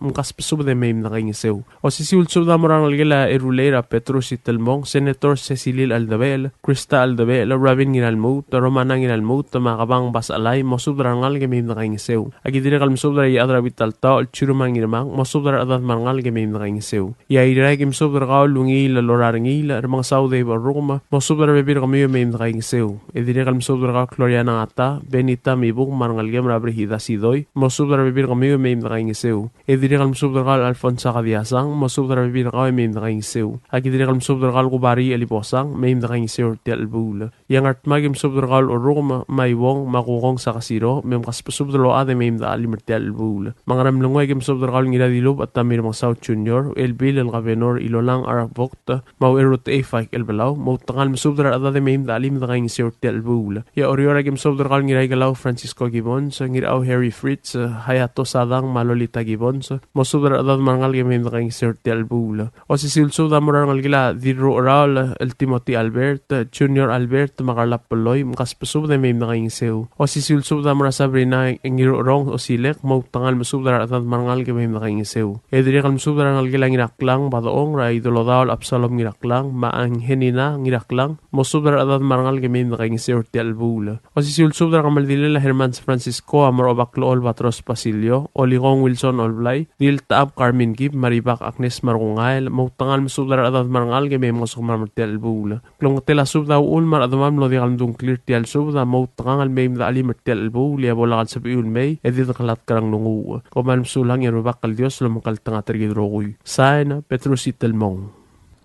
mkasbesubed e mei me de kaingeseu. Osisiu el subed a mo er a rengelekel a Erulei er a Petrus Itelmong, Senator Secilil Aldebechel, Krista Aldebechel, Rabin Ngiralmuut, Romana Ngiralmuut, me a Kebang Basalai, mosubed er a rengalek e mei me de kaingeseu. Aki dirrek el mesubed er a Iechad er a Bitaltaoch el Chiruma Ngirmang, mosubed er a rechedad me a rengalek e mei me de kaingeseu. E a Irrai, aki mesubed er kau el Ungil el Orarengil, Remengesau Dave Orrukem, mosubed er a rebebil er kemiu e mei me de kaingeseu. E dirrek el mesubed er kau el Gloriana Ngata, Benita Mibuk, me a rengelekem er a Brigida Sidoi, mosubed er a rebebil er kemiu e mei me de kaingeseu. E dirrek el mesubed er kau el Alfonsa Kadiasang, mosubed er a rebebil er kau e mei me de kaingeseu. Aki dirrek el mesubed er kau el Kubari Elibosang, mei me de kaingeseu er tia el chelebuul. E a Ngardmau, aki mesubed er kau el Orrukem, me a Iuong, me a Kukong Sakasiro, me mkasbesubed el ochad e mei me de chelim er tia el chelebuul. Me a Ngeremlengui, aki mesubed er kau el Ngiradilubech Tommy Remengesau Junior, Elbil el Kabenor Ilolang Arvokt, me a Ucherutechei Faik Elbelau, moutekangel el mesubed er a rechedad e mei me de chelim e de kaingeseu er tia el chelebuul. E a Oreor a ki mesubed er kau el Ngiraikelau Francisco Gibbons, Ngirau Harry Fritz, Hayato Sadang me a Lolita Gibbons, mosubed er a rechedad me a rengalek e mei me dekaingeseu er tia el chelebuul. Osisiu el subed a mo er a rengelekel a Dirrucheraol el Timothy Albert, Junior Albert, me a Karla Peloi, mkasbesubed e mei me dekaingeseu. Osisiu el subed a mo er a Sabrina Ngirucherong Osilek, moutekangel mesubed er a rechedad me a rengalek e mei me dekaingeseu. E dirrek el mesubed er a rengelekel a Ngiraklang Badechong, er a Idolodaol Absalom Ngiraklang, me a Angenina Ngiraklang, mosubed er a rechedad me a rengalek e mei me dekaingeseu er tia el chelebuul. Osisiu el subed er a kemeldilel a Hermans Francisco a mo er a Obaklechol Batros Basilio, Olikong Wilson Olblai, Diltechab Carmen Kib, me a Ribak Agnes Markungael, moutekangel mesubed er a rechedad me a rengalek e mei mngosukemam er tia el chelebuul. Klemengetel a subed a uchul me a rechedemam el mlo diak el mdung a ngklir er tia el subed a moutekangel mei me dechelim er tia el chelebuul e a bo lak el sebechiu el mei e di dekelatk er a nglunguuch. Kom kmal mesulang e a Rubak el Dios a lomekngeltengat er kid el rokui. Sain, Petrus Itelmong.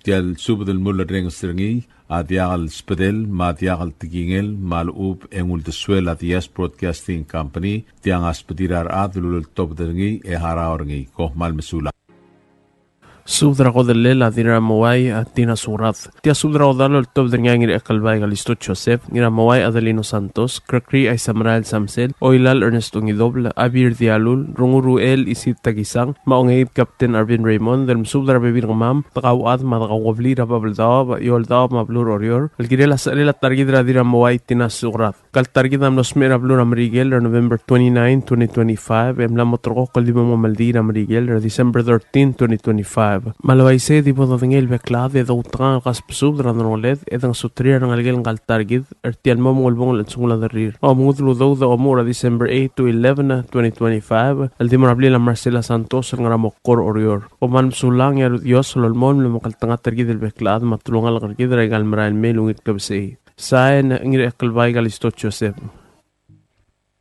Tia el subed el mulerrenges er ngii a diak el sbedel me a diak el tekingel me a lechub e ng uldesuel a Diaz Broadcasting Company, tiang a sbedir a rechad el uleltobed er ngii e harau er ngii. Kom kmal mesulang. Subed er a kodellel a Dirramouai a Tina Surat. Tia subed er a kodall el oltobed er ngii a Ngiraekelbai Kalisto Joseph, Ngiramouai Adelino Santos, Gregory Aisamerael Samsel, Oilal Ernest Ongidobel, Abir Dialul, Runguru el Isid Takisang, me a Ongeib Captain Arvin Raymond, el mesubed er a rebebil er kemam, dekauchad me a dekaukebliil er a Babeldaob, Eouldaob me a beluu er Oreor, el kirel a secherel a ta er kid er a Dirramouai Tina Surat. Ngka el ta er kid a mlo smecher er a beluu er a Merikel er a November twenty-nine, twenty twenty-five, e mla mo ulterekokl el di mo kemeldiil er a Merikel er a December thirteen, twenty twenty-five. Me a le uaisei e di bo dodengei el bek el chad e doutekangel el kasbesubed er a delongeled e dengesuterir a rengelekel ngka el ta er kid er tia el mo mengulebongel el chelsengul a derrir. A omengudel udoud a omuchel er a December eight to eleven, twenty twenty-five, el di mo er a blil a Marcela Santos el ngar er a Mokor, Oreor. Kom kmal mesulang e a Dios a lolemolem el omekngeltengat er kid el bek el chad me a telungalek er kid er aika el merael mei el ungil klebesei. Sain, Ngiraekelbai Kalisto Joseph.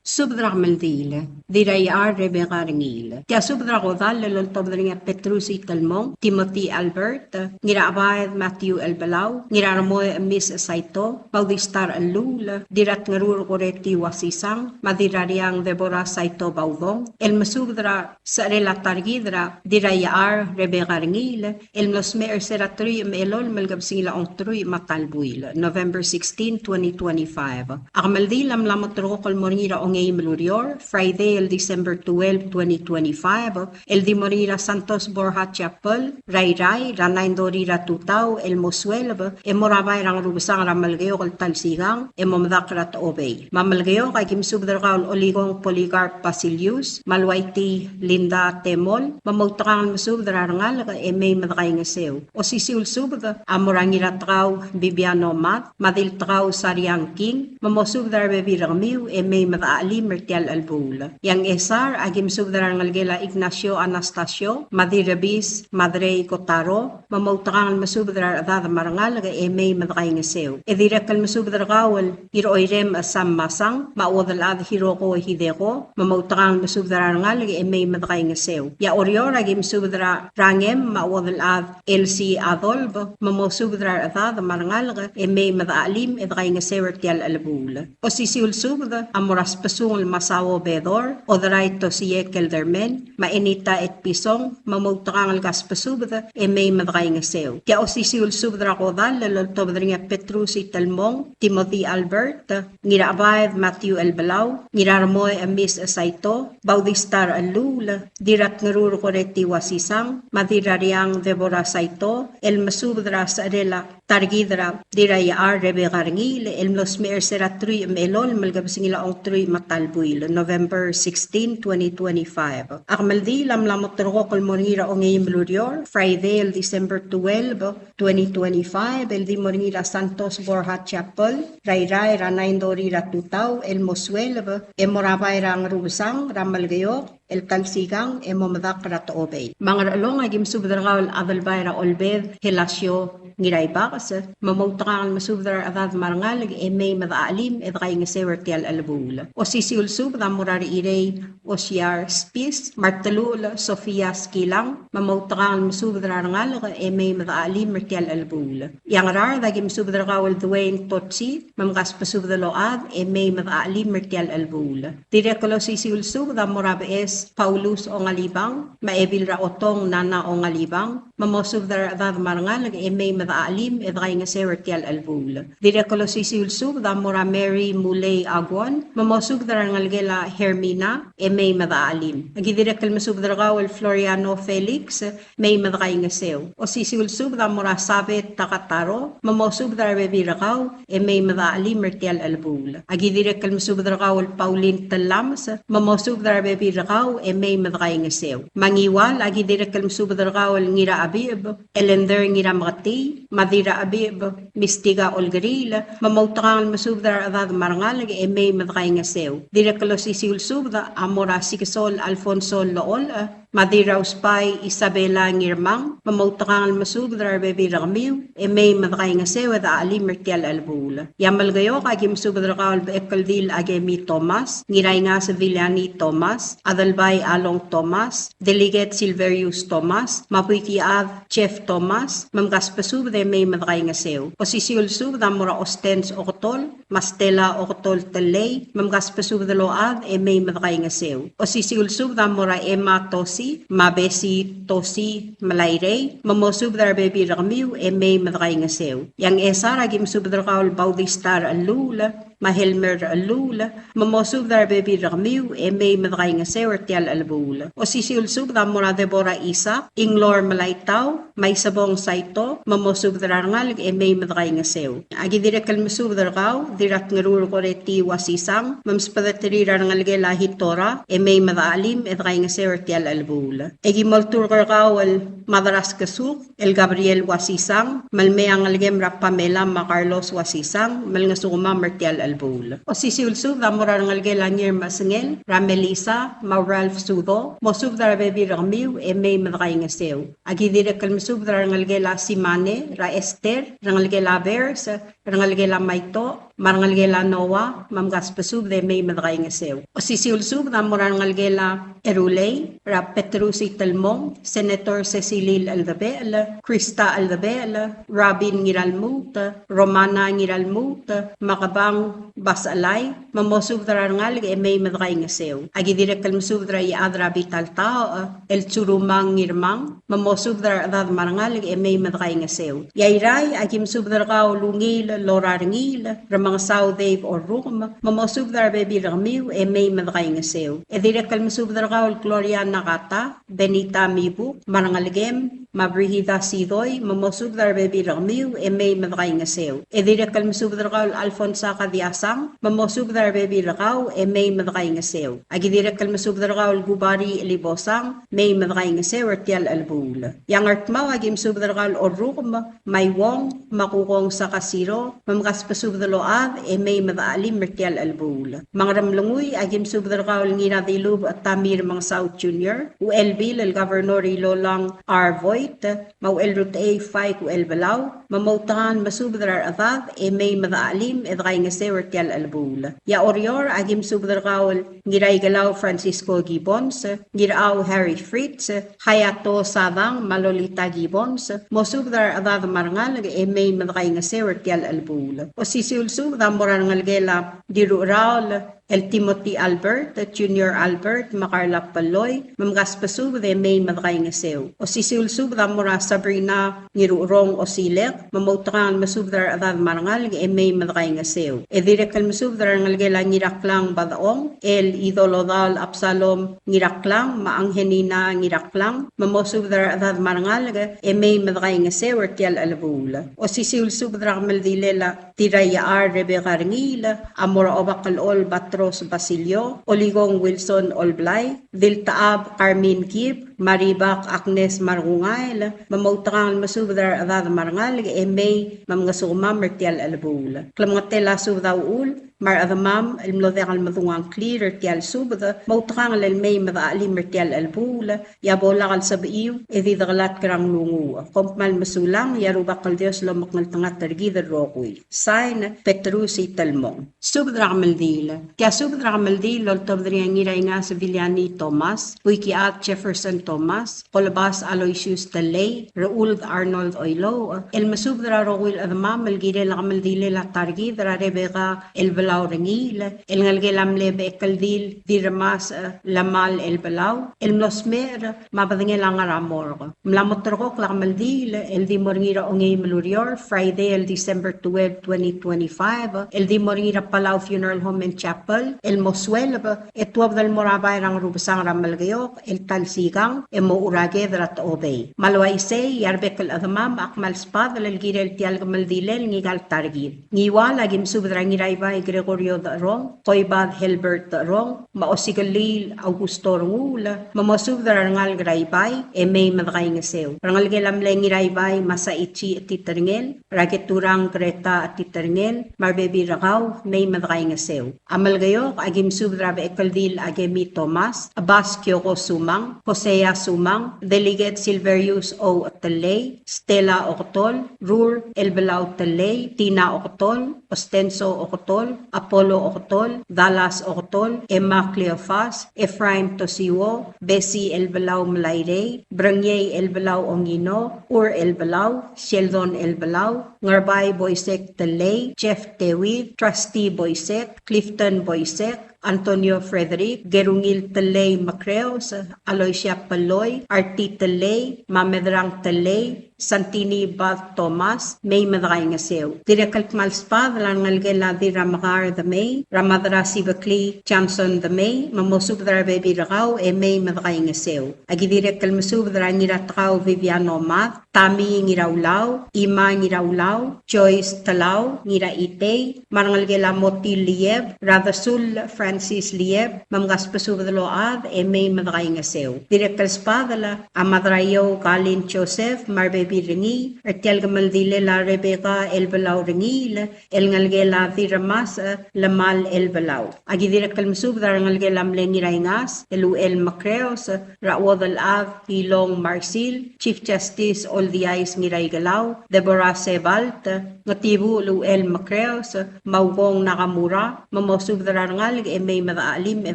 Subed er a kemeldiil, Dirraiar Rebecca Rengiil. Tia subed er a kodall el oltobed er ngii a Petrus Itelmong, Timothy Albert, Ngirachebaed Matthew Elbelau, Ngiraremoi Miss Saito, Baudista Rechelluul, Dirratngerur Goretti Wasisang, me a Dirrariang Deborah Saito Baudong, el mesubed er a secherel a ta er kid er a Dirraiar Rebecca Rengiil, el mlo smecher er se er a teruich me a elolem el kebesengil a ongeteruich me a ta el buil, November sixteen, twenty twenty-five. A kemeldiil a mla mo ulterekokl el mo er ngii er a ongeim el ureor, Friday el December twelve, twenty twenty-five, el di mo er ngii er a Santos Borja Chapel er a Irrai er a nine thirty er a tutau el mo sueleb, e mo er a bai er a Ngerubesang er a Melekeok el ta el sikang, e mo medakl er a Techobei. Me a Melekeok a ki mesubed er kau el Olikong Polycarp Basilius, me a Luaiti Linda Temol, me moutekangel mesubed er a rengalek e mei me dekaingeseu. Osisiu el subed a mo er a Ngiratekau Bibiano Mad, me a Diltekau Sariang King, me mosubed er a rebebil er kemiu e mei me dechachelim er tia el chelebuul. E a Ngchesar a ki mesubed er a rengelekel a Ignacio Anastasio, me a Dirrebis, me a Drei Kotaro, me moutekangel mesubed er a rechedad me a rengalek e mei me dekaingeseu. E dirrek el mesubed er kau el Ngiroirem Sam Masang, me a Uodelchad Hiroko Hideko, me moutekangel mesubed er a rengalek e mei me dekaingeseu. E a Oreor a ki mesubed er a Rangem me a Uodelchad Elsie Adolf, me mosubed er a rechedad me a rengalek e mei me dechachelim e dekaingeseu er tia el chelebuul. Osisiu el subed a mo er a Sbesungel Masao Bedor, Oderai Tosie Kelderman, me a Enita Etpison, me moutekangel kasbesubed e mei me dekaingeseu. Tia osisiu el subed er a kodall el oltobed er ngii a Petrus Itelmong, Timothy Albert, Ngirachebaed Matthew Elbelau, Ngiraremoi Emis Saito, Baudista Rechelluul, Dirratngerur Goretti Wasisang, me a Dirrariang Deborah Saito, el mesubed er a secherel a ta er kid er a Dirraiar Rebecca Rengiil, el mlo smecher er se er a teruich me a elolem el kebesengil a ongeteruich me a ta el buil, November sixteen, twenty twenty-five. A kemeldiil a mla mo ulterekokl el mo er ngii er a ongeim el ureor, Friday el December twelve, twenty twenty-five, el di mo er ngii er a Santos Borja Chapel er a Irrai er a nine thirty er a tutau el mo sueleb, e mo er a bai er a Ngerubesang er a Melekeok el ta el sikang e mo medakl er a Techobei. Me a Ngerchelong a ki mesubed er kau el Adelbai er a Olbed Helasio Ngiraibakes, me moutekangel mesubed er a rechedad me a rengalek e mei me dechachelim e dekaingeseu er tia el chelebuul. Osisiu el subed a mo er a Rechirei Osiar Spis, me a Reteluchel Sofia Skilang, me moutekangel mesubed er a rengalek e mei me dechachelim er tia el chelebuul. E a Ngaraard a ki mesubed er kau el Dwayne Totsi, me mkasbesubed el ochad e mei me dechachelim er tia el chelebuul. Dirrek el osisiu el subed a mo er a Beches Paulus Ongalibang, me a Ebil er a Otong Nana Ongalibang, me mosubed er a rechedad me a rengalek e mei me dechachelim e dekaingeseu er tia el chelebuul. Dirrek el osisiu el subed a mo er a Mary Mulei Aguon, me mosubed er a rengelekel a Hermina, e mei me dechachelim. Aki dirrek el mesubed er kau el Floriano Felix, mei me dekaingeseu. Osisiu el subed a mo er a Sabet Takataro, me mosubed er a rebebil er kau, e mei me dechachelim er tia el chelebuul. Aki dirrek el mesubed er kau el Pauline Telames, me mosubed er a rebebil er kau, e mei me dekaingeseu. Me a Ngiwal, aki dirrek el mesubed er kau el Ngirachebicheb, Elender Ngirameketii, me a Dirachebicheb, Mistika Olkeriil, me moutekangel el mesubed er a rechedad me a rengalek, e mei me dekaingeseu. Dirrek el osisiu el subed a mo er a Sikesol Alfonso Llecholch, me a Dirrausbai Isabela Ngirmang, me moutekangel el mesubed er a rebebil er kemiu, e mei me dekaingeseu e dechachelim er tia el chelebuul. E a Melekeok, aki mesubed er kau el Bechekeldil Akemi Thomas, Ngiraingas Viliani Thomas, Adelbai Along Thomas, Delegate Silverius Thomas, me a Buikichad Jeff Thomas, me mkasbesubed e mei me dekaingeseu. Osisiu el subed a mo er a Ostens Oketol, me a Stella Oketol Tellei, me mkasbesubed el ochad e mei me dekaingeseu. Osisiu el subed a mo er a Emma Tosi, me a Bessie Tosi Melairei, me mosubed er a rebebil er kemiu e mei me dekaingeseu. E a Ngchesar, aki mesubed er kau el Bautista Rechelluul, me a Helmer Rechelluul, me mosubed er a rebebil er kemiu e mei me dekaingeseu er tia el chelebuul. Osisiu el subed a mo er a Deborah Isaac, Inglor Melaitau, me a Isebong Saito, me mosubed er a rengalek e mei me dekaingeseu. Aki dirrek el mesubed er kau, Dirratngerur Koreti Uasisang, me msbedeterir a rengelekel a Hitora, e mei me dechachelim e dekaingeseu er tia el chelebuul. E ki molturk er kau el Madraskesuk, el Gabriel Uasisang, me lmei a ngelekem er a Pamela me a Carlos Uasisang, me lengesukemam er tia el chelebuul. Osisiu el subed a mo er a rengelekel a Ngirmesengel, er a Melissa, me a Ralph Sudo, mosubed er a rebebil er kemiu, e mei me dekaingeseu. Aki dirrek el mesubed er a rengelekel a Simane, er a Esther, rengelekel a Bers, rengelekel a Maito, me a rengelekel a Noah, me mkasbesubed e mei me dekaingeseu. Osisiu el subed a mo er a rengelekel a Erulei, er a Petrus Itelmong, Senator Secilil Eldebechel, Krista Eldebechel, Robin Ngiralmuut, Romana Ngiralmuut, me a Kebang Basechelai, me mosubed er a rengalek e mei me dekaingeseu. Aki dirrek el mesubed er a Iechad er a Bital Taoch, el Tsurumang Ngirmang, me mosubed er a rechedad me a rengalek e mei me dekaingeseu. E a Irrai, aki mesubed er kau el Ungil Lorarengil, Remengesau Dave Orrukem, me mosubed er a rebebil er kemiu e mei me dekaingeseu. E dirrek el mesubed er kau el Gloria Nakata, Benita Mibuk, me a rengelekem, me a Brigida Sidoi, me mosubed er a rebebil er kemiu e mei me dekaingeseu. E dirrek el mesubed er kau el Alfonsa Kadiasang, me mosubed er a rebebil er kau e mei me dekaingeseu. Aki dirrek el mesubed er kau el Kubari Elibosang, mei me dekaingeseu er tia el chelebuul. E a Ngardmau, aki mesubed er kau el Orrukem, me a Iuong, me a Kukong Sakasiro, me mkasbesubed el ochad e mei me dechachelim er tia el chelebuul. Me a Ngeremlengui, aki mesubed er kau el Ngiradilubech Tamir Mengesau Junior, Uchelbil el Governor Ilolang R. Vogt, me a Uchelrutechei Faik Uchelbelau, me moutekangel mesubed er a rechedad e mei me dechachelim e dekaingeseu er tia el chelebuul. E a Oreor, aki mesubed er kau el Ngiraikelau Francisco Gibbons, Ngirau Harry Fritz, Hayato Sadang, me a Lolita Gibbons, mosubed er a rechedad me a rengalek e mei me dekaingeseu er tia el chelebuul. Osisiu el subed a mo er a rengelekel a Dirucheraol, el Timothy Albert, Junior Albert, me a Carla Peloi, me mkasbesubed e mei me dekaingeseu. Osisiu el subed a mo er a Sabrina Ngirucherong Osilek, me moutekangel mesubed er a rechedad me a rengalek e mei me dekaingeseu. E dirrek el mesubed er a rengelekel a Ngiraklang Badechong, el Idolodaol Absalom Ngiraklang, me a Angelina Ngiraklang, me mosubed er a rechedad me a rengalek e mei me dekaingeseu er tia el chelebuul. Osisiu el subed er a kemeldilel a Tiraiaar Rebecca Rengiil, a mo er a Obakelchol Batros Basilio, Olikong Wilson Olblai, Diltechab Carmen Kib, me a Ribak Agnes Markungael, me moutekangel mesubed er a rechedad me a rengalek e mei me mngesukemam er tia el chelebuul. Klemengetel a subed a uchul, me a rechedemam el mlo diak el medung a ngklir er tia el subed, moutekangel el mei me dechachelim er tia el chelebuul, e a bo lak el sebechiu e di dekelatk er a nglunguuch. Kom kmal mesulang, e a Rubak el Dios lomekngeltengat er kid el rokui. Sign, Petrus Itelmong. Subed er a kemeldiil. Tia subed er a kemeldiil el oltobed er ngii a Ngiraingas Viliani Thomas, Buikichad Jefferson Thomas, Kolbas Aloysius Tellei, Rechuld Arnold Oilouch, el mesubed er a rokui el chedemam el kirel a kemeldilel a ta er kid er a Rebecca el Belau er Ngiil, el ngelekel a mle Bechekeldil Dirremasech Lemal Elbelau, el mlo smecher me a bedengel a ngar er a morgue. Mla mo terrekokl a kemeldiil el di mo er ngii er a ongeim el ureor, Friday el December twelve, twenty twenty-five, el di mo er ngii er a Palau Funeral Home and Chapel, el mo sueleb e tuobed el mo er a bai er a Ngerubesang er a Melekeok, el ta el sikang, e mochu er a ked er a Techobei. Me a le uaisei, e a rebek el chedemam a kmal sbadel el kirel tia el kemeldiil el ngika el ta er kid. Ngiual a ki mesubed er a Ngiraibai Gregorio Decherong, Koibad Helbert Decherong, me a Osikeliil Augusto Renguul, me mosubed er a rengalek er a Ibai, e mei me dekaingeseu. Rengelekel a mle Ngiraibai Masaichi Etiterngel, er a Keturang Greta Etiterngel, me a rebebil er kau, mei me dekaingeseu. A Melekeok a ki mesubed er a Bechekeldil Akemi Thomas, Bas Kioko Sumang, Hosea Sumang, Delegate Silverius O. Tellei, Stella Oketol, Rur Elbelau Tellei, Tina Oketol, Ostenso Oketol, Apollo Oketol, Dallas Oketol, Emma Cleofas, Ephraim Tosiwo, Bessie Elbelau Melairei, Brengiei Elbelau Ongino, Ur Elbelau, Sheldon Elbelau, Ngerbai Boisek Tellei, Jeff Tewid, Trusty Boisek, Clifton Boisek, Antonio Frederick, Gerungil Tellei Mekreos, Aloysia Peloi, Arti Tellei, me a Medrang Tellei, Santini Bad Thomas, mei me dekaingeseu. Dirrek el kmal sbadel a rengelekel a Dirramekar Demei, er a Madrasibeklii Johnson Demei, me mosubed er a rebebil er kau, e mei me dekaingeseu. A ki dirrek el mesubed er a Ngiratekau Viviano Mad, Tami Ngiraulau, Ima Ngiraulau, Joyce Telau, Ngiraitei, me a rengelekel a Moti Lieb, er a Desul Francis Lieb, me mkasbesubed el ochad, e mei me dekaingeseu. Dirrek el sbadel a Madraiou Kalin Joseph, me a rebebil er ngii, er tia el kemeldilel a Rebecca Elbelau Rengiil, el ngelekel a Dirremasech Lemal Elbelau. A ki dirrek el mesubed er a rengelekel a mle Ngiraingas, el Uchel Mekreos, er a Uodelchad Ilong Marsil, Chief Justice Oldiais Ngiraikelau, Deborah Sebalt, Ngetibuchel Uchel Mekreos, me a Ukong Nakamura, me mosubed er a rengalek e mei me dechachelim e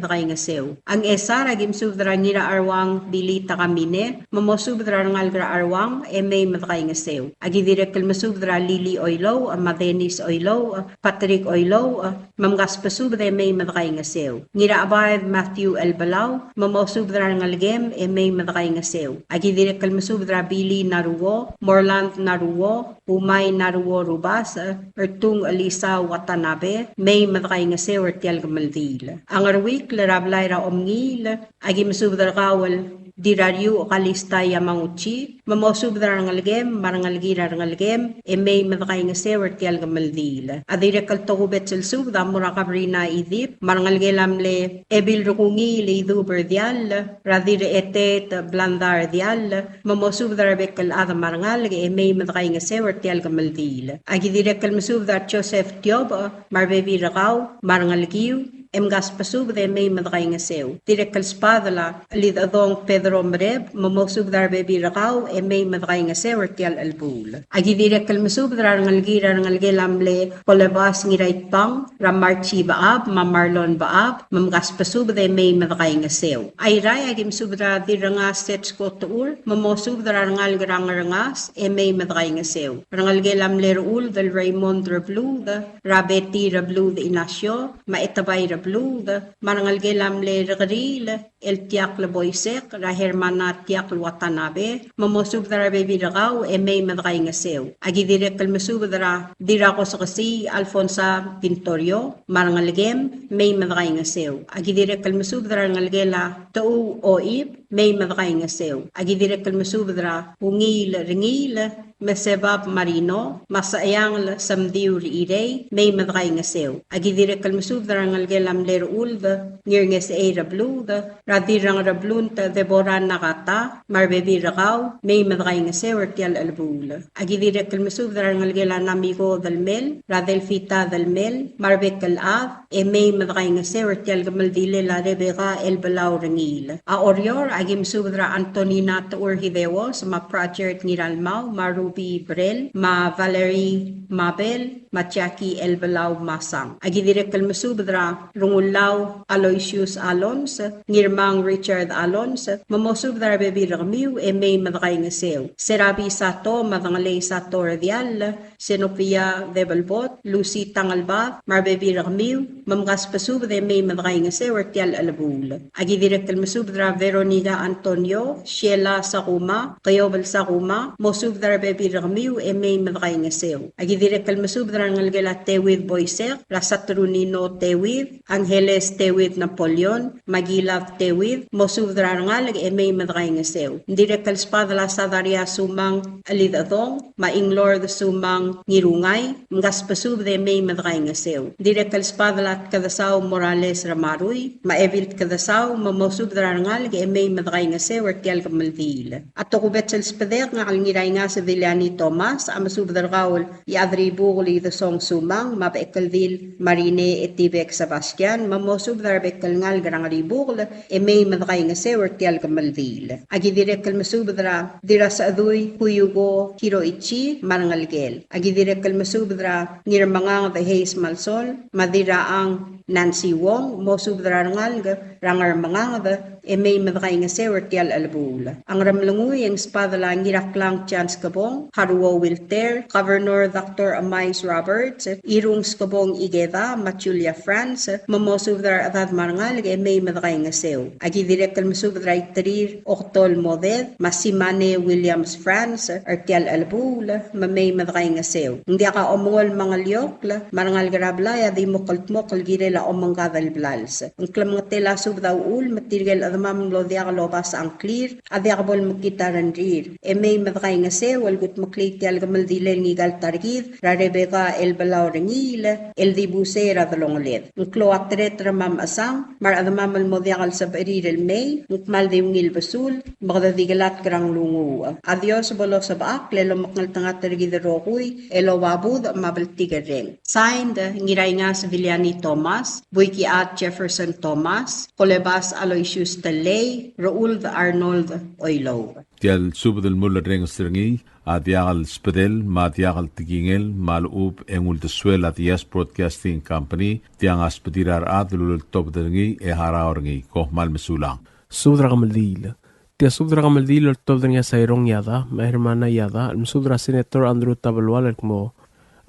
dekaingeseu. A Ngchesar a ki mesubed er a Ngiracheruang Billy Takamine, me mosubed er a rengalek er a Cheruang e mei me dekaingeseu. A ki dirrek el mesubed er a Lily Oilouch, me a Dennis Oilouch, Patrick Oilouch, me mkasbesubed e mei me dekaingeseu. Ngirachebaed Matthew Elbelau, me mosubed er a rengelekem e mei me dekaingeseu. A ki dirrek el mesubed er a Billy Naruo, Morland Naruo, Umai Naruo Rubasech, Ertung Elisa Watanabe, mei me dekaingeseu er tia el kemeldiil. A Ngeruikl er a blai er a Omngiil, a ki mesubed er kau el Dirrariuch Kalista Yamaguchi, me mosubed er a rengelekem, me a rengelekir a rengelekem, e mei me dekaingeseu er tia el kemeldiil. A dirrek el tokubets el subed a mo er a Kabrina Idip, me a rengelekel a mle Ebil Rekungiil Idub er Diall, er a Dirrechetet Blanda er Diall, me mosubed er a rebek el chad me a rengalek e mei me dekaingeseu er tia el kemeldiil. A ki dirrek el mesubed er a Joseph Tiobech, me a rebebil er kau, me a rengelekiu, e mkasbesubed e mei me dekaingeseu. Dirrek el sbadel a Lidechedong Pedro Mereb, me mosubed er a rebebil er kau, e mei me dekaingeseu er tia el chelebuul. A ki dirrek el mesubed er a rengelekir a rengelekel a mle Kolebas Ngiraitbang, er a Marchi Bechab, me a Marlon Bechab, me mkasbesubed e mei me dekaingeseu. Airai a ki mesubed er a Dirrengas Setsko Techur, me mosubed er a rengalek er a Ngerengas, e mei me dekaingeseu. Rengelekel a mle Rechuld el Raymond Rebluud, er a Betty Rebluud Ignacio, me a Etebai Rebluud, me a rengelekel a mle Rekeriil, el Tiakl Boisek, er a Hermana Tiakl Watanabe, me mosubed er a rebebil er kau, e mei me dekaingeseu. A ki dirrek el mesubed er a Dirrakosekesii Alfonsa Pintorio, me a rengelekem, mei me dekaingeseu. A ki dirrek el mesubed er a rengelekel a Techuu Oib, mei me dekaingeseu. A ki dirrek el mesubed er a Ungiil Rengiil, me a Sebab Marino, me a Secheangel Semdiu Rechirei, mei me dekaingeseu. A ki dirrek el mesubed er a rengelekel a mle Rechuld, Ngirngesechei Rebluud, er a Dirrengereblunt Deborah Nakata, me a rebebil er kau, mei me dekaingeseu er tia el chelebuul. A ki dirrek el mesubed er a rengelekel a Namiko Delmel, er a Delfita Delmel, me a rebek el chad, e mei me dekaingeseu er tia el kemeldilel a Rebecca Elbelau Rengiil. A Oreor, a ki mesubed er a Antonina Techur Hideos, me a Pratchett Ngiralmau, me a Ruby Brel, me a Valerie Mabel, me a Jackie Elbelau Masang. A ki dirrek el mesubed er a Rengullau Aloysius Alons, Ngirm Mang Richard Alonso, me mosubed er a rebebil er kemiu e mei me dekaingeseu. Serabi Sato, me a Dengelei Sato er a Diall, Senopia Debelbot, Lucy Tangelbad, me a rebebil er kemiu, me mkasbesubed e mei me dekaingeseu er tia el chelebuul. Aki dirrek el mesubed er a Veronica Antonio, Sheila Sakuma, Keobel Sakuma, mosubed er a rebebil er kemiu e mei me dekaingeseu. Aki dirrek el mesubed er a rengelekel a Tewid Boisek, er a Saturnino Tewid, Angeles Tewid Napoleon, Magilad Tewid, mosubed er a rengalek e mei me dekaingeseu. Ng dirrek el sbadel a Sadaria Sumang Elidechedong, me a Inglord Sumang Ngirungai, mkasbesubed e mei me dekaingeseu. Ng dirrek el sbadel a Tkedesau Morales Ramarui, me a Ebil Tkedesau, me mosubed er a rengalek e mei me dekaingeseu er tia el kemeldiil. A tokubets el sbedek, ngak el Ngiraingas Viliani Thomas, a mesubed er kau el Iechadribukel Idesong Sumang, me a Bechekeldil Marine Etibek Sebastian, me mosubed er a rebek el ngalek er a Ngeribukel e mei me dekaingeseu er tia el kemeldiil. Aki dirrek el mesubed er a Dirrasechedui Kuyuko Hiroichi, me a rengelekel. Aki dirrek el mesubed er a Ngirmenganged Hayes Malsol, me a Dirrachang Nancy Wong, mosubed er a rengalek er a Ngermenganged, e mei me dekaingeseu er tia el chelebuul. A Ngeremlengui e ng sbadel a Ngiraklang Chance Kebong, Haruo Wilter, Governor Doctor Emais Roberts, Irung Skebong Ikeda, me a Julia France, me mosubed er a rechedad me a rengalek e mei me dekaingeseu. Aki dirrek el mesubed er a Iterir Oktol Moded, me a Simane Williams France, er tia el chelebuul, me mei me dekaingeseu. Ng diak a omengol me a ngeliokl, me a rengalek er a blai a di mo kldmokl el kirel a omengkad el blals. Ng klemengetel a subed a uchul me tirke el chedemam el mlo diak lobasech a ngklir a diak bo lemekngit a rengrir. E mei me dekaingeseu el kudmeklii tia el kemeldiil er ngika el ta er kid er a Rebecca Elbelau Rengiil el dibus er a delongeled. Ng klou a tereter me a mechesang me a rechedemam el mo diak el sebechir el mei, ng kmal di ungil besul, me kede di kelatk er a nglunguuch. A Dios bo losebechakl el omekngeltengat er kid el rokui el oba budech me a bltikerreng. Signed, Ngiraingas Viliani Thomas, Buikiad Jefferson Thomas, Kolebas Aloysius Tellei, Rechuld Arnold Oilouch. Tia el subed el mulerrenges er ngii a diak el sbedel me a diak el tekingel me a lechub e ng uldesuel a Diaz Broadcasting Company, tiang a sbedir a rechad el uleltobed er ngii e harau er ngii. Kom kmal mesulang. Subed er a kemeldiil. Tia subed er a kemeldiil el oltobed er ngii a Sairong Yada me a Hermana Yada el mesubed er a Senator Andrew Tabelual el kmo,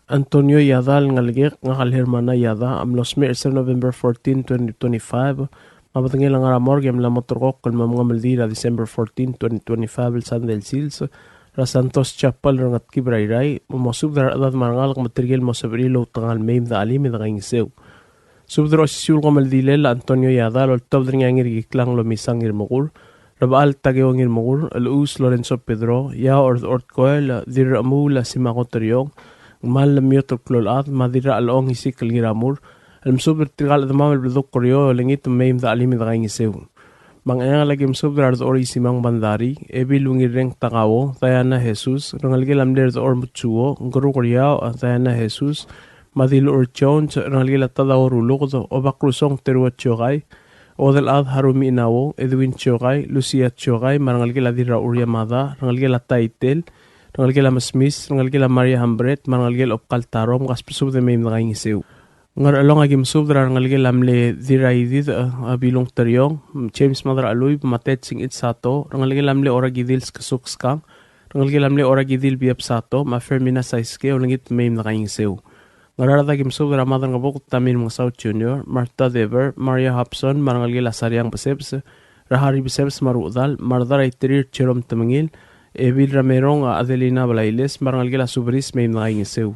Antonio Yada el ngelekek, ngak el Hermana Yada, a mlo smecher er sel November fourteen, twenty twenty-five, me a bedengel a ngar er a morgue e mla mo terrekokl el mo mengemeldiil er a December fourteen, twenty twenty-five el sandei el sils er a Santos Chapel er a Ngetkib er a Irrai, me mosubed er a rechedad me a rengalek me tirke el mo sebechir el outekangel el mei me de chelim e de kaingeseu. Subed er a osisiu el kemeldilel a Antonio Yada el oltobed er ngii a Ngirkiklang Lomisang Ngirmekur, Rebechall Takeo Ngirmekur, Elechuus Lorenzo Pedro, Iaoch Ord-, Ordkoel, Dirrechemuul Simako Teriong, Ngmal Lemiot el klou el chad, me a Dirrachelong Isikl Ngiramur, el mesubed er tirka el chedemam el bledukl er eou e olengit me mei me de chelim e de kaingeseu. Me a Ngcheangel a ki mesubed er a Redechor Isimang Bandari, Ebil Ungilreng Takao, Diana Jesus, rengelekel a mle Redechor Mutsuo, Ngeruk er Iaoch, Diana Jesus, me a Diluchur Jones, rengelekel a Tadao Ruluked, Obakrusong Teruo Chiokai, Odelchad Harumi Inao, Edwin Chiokai, Lucia Chiokai, me a rengelekel a Dirrauria Mada, rengelekel a Taitel, rengelekel a Mesmis, rengelekel a Maria Hambret, me a rengelekel a Obkal Taro, me kasbesubed e mei me de kaingeseu. Ngerchelong a ki mesubed er a rengelekel a mle Dirraidid, a, Bilung Teriong, James Madracheluib, me a Ted Singich Sato, rengelekel a mle Orakidil Skesuk Skang, rengelekel a mle Orakidil Biep Sato, me a Fermina Saiske, olengit me mei me de kaingeseu. Ngaraard a ki mesubed er a Madrengebuked Tamir Mengesau Junior, Martha Dever, Maria Hobson, me a rengelekel a Sariang Besebes, er a Harry Besebes me a Ruchedal, me a Redar a Iterir Jerome Temengil, Ebil Ramerong a Adelina Blailes, me a rengelekel a Subris me mei me de kaingeseu.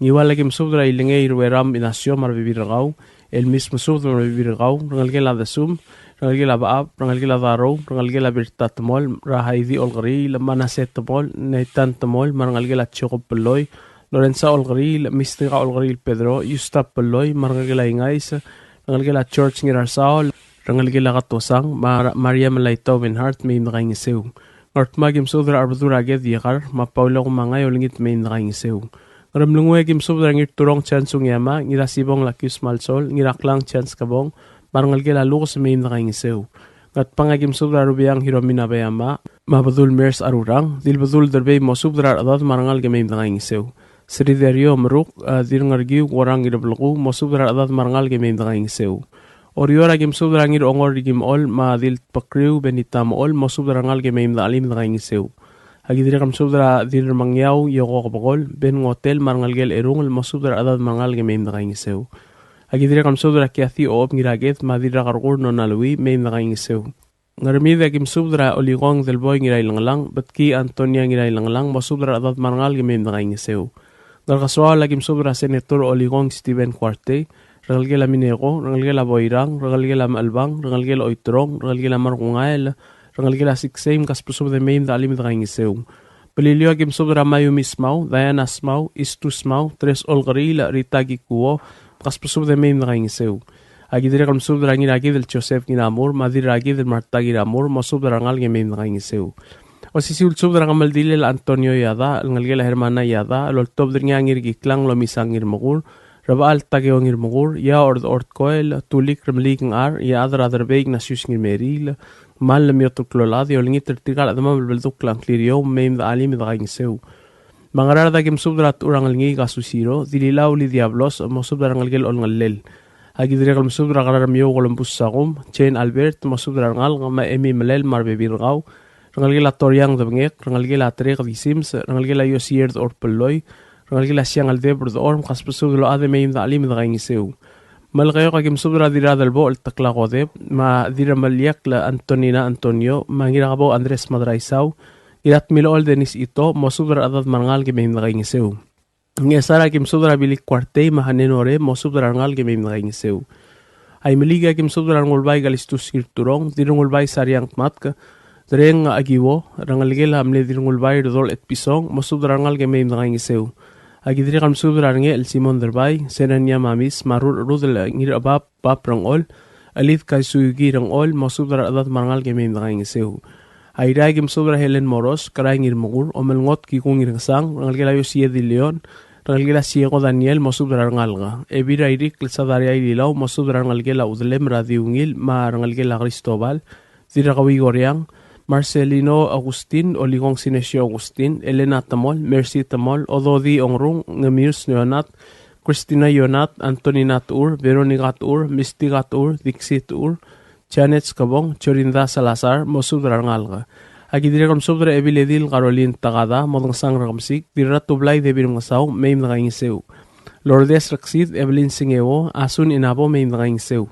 Ngiwal a ki mesubed er a Ilengei Rueram Inacio me a rebebil er kau, el mismesubed me a rebebil er kau, rengelekel a Desum, rengelekel a Bechab, rengelekel a Darou, rengelekel a Birta Temol, er a Haidi Olkeriil, Manase Temol, Nathan Temol, me a rengelekel a Jacob Beloi, Lorenza Olkeriil, Mistika Olkeriil Pedro, Yusta Beloi, me a rengelekel a Ingais, rengelekel a George Ngirarsaol, rengelekel a Katosang, me a Maria Melaitau Benhart, me mei me de kaingeseu. Ngardmau a ki mesubed er a Arbedul er a Ked Iekar, me a Paula Kumangai, olengit me mei me de kaingeseu. Ngeremlengui a ki mesubed er a Ngirturong Chansung Yama, Ngirasibong Lakius Malsol, Ngiraklang Chance Kebong, me a rengelekel a Lukes me mei me de kaingeseu. Ngatpang a ki mesubed er a Rubeang Hiromina Beyama, me a Bedul Mers Arurang, Dilbedul Derbei, mosubed er a rechedad me a rengalek e mei me de kaingeseu. Sriderio Meruk, a, Dirngerkiu Korang Irebleku, mosubed er a rechedad me a rengalek e mei me de kaingeseu. Oreor a ki mesubed er a Ngirongor Ricky Mechol, me a Dil Tbekriu Benita Mechol, mosubed er a rengalek e mei me de chelim e de kaingeseu. A ki dirrek el mesubed er a Dirremengiau Yoko Kebekol, Ben Ngotel me a rengelekel a Erungel, mosubed er a rechedad me a rengalek e mei me de kaingeseu. A ki dirrek el mesubed er a Kiathi Ochob Ngiraked, me a Dirrakerkur Nona Lui, mei me de kaingeseu. Ngermid a ki mesubed er a Olikong Delboi Ngirailengelang, Betki Antonia Ngirailengelang, mosubed er a rechedad me a rengalek e mei me de kaingeseu. Ngerkesoaol a ki mesubed er a Senator Olikong Stephen Kuartei, rengelekel a Mineko, rengelekel a Boirang, rengelekel a Mechelbang, rengelekel a Oiterong, rengelekel a Markungael, rengelekel a Siksei, mkasbesubed e mei me de chelim e de kaingeseu. Beliliou a ki mesubed er a Mayumi Smau, Diana Smau, Istu Smau, Tres Olkeriil, Rita Kikuo, mkasbesubed e mei me de kaingeseu. A ki dirrek el mesubed er a Ngirakidel Joseph Ngiramur, me a Dirrakidel Martha Ngiramur, mosubed er a rengalek e mei me de kaingeseu. Osisiu el subed er a kemeldilel a Antonio Iada, el ngelekel a Hermana Iada, el oltobed er ngii a Ngirkiklang Lomisang Ngirmekur, Rebechall Takeo Ngirmekur, Ia Ord Ord Koel, Tulik Remeliik Ngchar, Ia Chad er a Derbei Ignatius Ngirmeriil, me a lemiot el klou el chad e olengit er tirka el chedemam el beldukl a ngklir er eou, mei me de chelim e de kaingeseu. Me a Ngaraard a ki mesubed er a Techur a Ngelngiik a Susiro, Dililau Lidia Blos, mosubed er a rengelekel a Olngellel. A ki dirrek el mesubed er a Kerarmiou Columbus Sakum, Jane Albert, mosubed er a rengalek, me a Emi Melel me a rebebil er kau, rengelekel a Toriang Debengek, rengelekel a Trek Disims, rengelekel a Iosier Dechor Pelloi, rengelekel a Siangeldeb Dechor, mkasbesubed el ochad e mei me de chelim e de kaingeseu. Melekeok a ki mesubed er a Dirradelbochel Tekla Kodep, me a Dirrameliakl Antonina Antonio, me a Ngirakebou Andres Madraisau, Ngiratmilechol Dennis Ito, mosubed er a rechedad me a rengalek e mei me de kaingeseu. Ngchesar a ki mesubed er a Bilik Kuartei me a Hanen Ore, mosubed er a rengalek e mei me de kaingeseu. Aimeliik a ki mesubed er a Rengulbai Kalistus Ngirturong, Dirrengulbai Sariang Tmatk, Dereng Akiwo, rengelekel a mle Dirrengulbai Redol Etpison, mosubed er a rengalek e mei me de kaingeseu. A ki dirrek el mesubed er a Rengechel Simon Derbai, Serenia Mamis, me a Rur-, Rudel Ngirchebab, Bab Rengchol, Elid Kaisuyuki Rengchol, mosubed er a rechedad me a rengalek e mei me de kaingeseu. Airai a ki mesubed er a Helen Moros, Kerai Ngirmekur, Omelngot Kikung Ngirngesang, rengelekel a Yosie De Leon, rengelekel a Sieko Daniel, mosubed er a rengalek. Ebil er a Irikl Sadaria Ililau, mosubed er a rengelekel a Udelem er a Diungil, me a rengelekel a Cristobal, Dirrakauik Oriang, Marcelino Augustin, Olikong Sinesio Augustin, Elena Temol, Mercy Temol, Ododi Ongrung, Ngemius Neonat, Christina Ionat, Antonina Techur, Veronica Techur, Mistika Techur, Dixie Techur, Janet Skebong, Jorinda Salazar, mosubed er a rengalek. A ki dirrek el mesubed er a Ebiledil Caroline Takada, Modengesang Rekemesik, Dirratublai Debil Mengesau, mei me de kaingeseu. Lourdes Reksid, Evelyn Singeo, Asun Inabo, mei me de kaingeseu.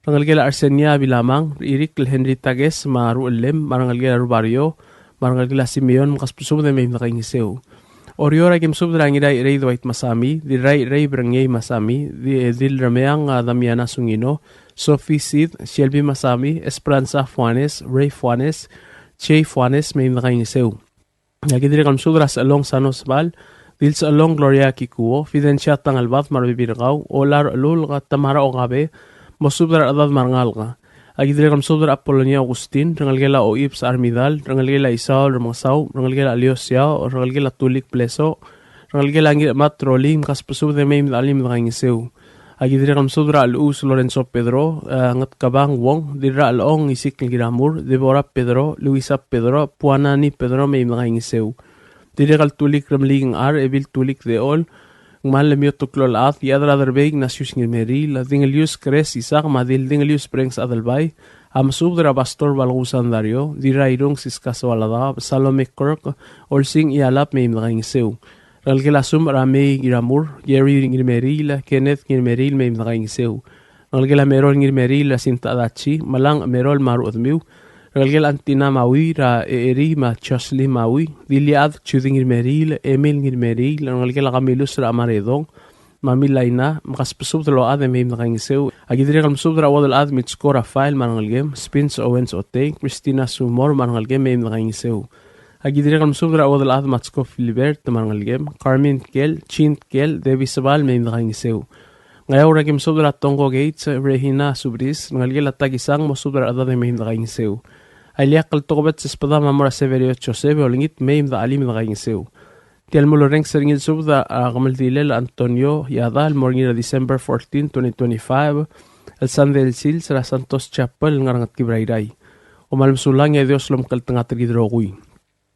Rengelekel a Arsenia Bilamang, Irikl Henry Takes, me a Ruchelem, me a rengelekel a Rubario, me a rengelekel a Simeon, mkasbesubed e mei me de kaingeseu. Oreor a ki mesubed er a Ngiraicherei Dwight Masami, Dirraicherei Berengei Masami, Di-, Dilremeang a Damiana Sungino, Sophie Sid, Shelby Masami, Esperanza Fuanes, Ray Fuanes, Jay Fuanes, mei me de kaingeseu. A ki dirrek el mesubed er a Sechelong Sano Sebal, Dilsechelong Gloria Kikuo, Fidencia Tangelbad me a rebebil er kau, Olar Chelulk, Tamara Okabe, mosubed er a rechedad me a rengalek. A ki dirrek el mesubed er a Apolonia Augustin, rengelekel a Oibs Armidal, rengelekel a Isaol Remengesau, rengelekel a Liosiao, rengelekel a Tulik Bleso, rengelekel a Ngirchemat Rolii, mkasbesubed e mei me de chelim e de kaingeseu. A ki dirrek el mesubed er a Luus Lorenzo Pedro, e, Ngetkebang Wong, Dirrachelong Isikl Ngiramur, Deborah Pedro, Luisa Pedro, Puanani Pedro, mei me de kaingeseu. Dirrek el Tulik Remeliik Ngchar, Ebil Tulik Dechol, Ngmal Lemiot el Klou el Chad, Iechad er a Derbei Ignatius Ngirmeriil, Dingelius Kres Isak, me a Dil Dingelius Brengs Adelbai, a mesubed er a Pastor Balkusan Dario, Dirrairung Siska Soaladaob, Salome Kirk, Olsing Ialap, mei me de kaingeseu. Rengelekel a Sumech er a Mei Ngiramur, Gary Ngirmeriil, Kenneth Ngirmeriil, mei me de kaingeseu. Rengelekel a Merol Ngirmeriil er a Sinta Adachi, Melang Merol me a ruchedemiu. Rengelekel a Antina Maui er a Eeri me a Jocelyn Maui, Diliad Judy Ngirmeriil, Emil Ngirmeriil, rengelekel a Kamilus er a Maredong, me a Milaina, mkasbesubed el ochad e mei me de kaingeseu. A ki dirrek el mesubed er a Uodelchad Mitsko Rafael me a rengelekem, Spence Owens Otei, Christina Sumor me a rengelekem, mei me de kaingeseu. A ki dirrek el mesubed er a Uodelchad Matsko Philibert me a rengelekem, Carmen Tkel, Chin Tkel, Debbie Sebal, mei me de kaingeseu. Ngeaur a ki mesubed er a Tongko Gates, Regina Subris, rengelekel a Takisang, mosubed er a rechedad e mei me de kaingeseu. A ileakl el tokubets el sbedam a mo er a Severio Joseph e olengit mei me de chelim e de kaingeseu. Tia el mulerrenges er ngii el subed a kemeldilel a Antonio Iada el mo er ngii er a December fourteen, twenty twenty-five, el Sandei el sils er a Santos Chapel el ngar er a Ngetkib er a Irrai. Kom kmal mesulang e a Dios lomekngeltengat er kid el rokui.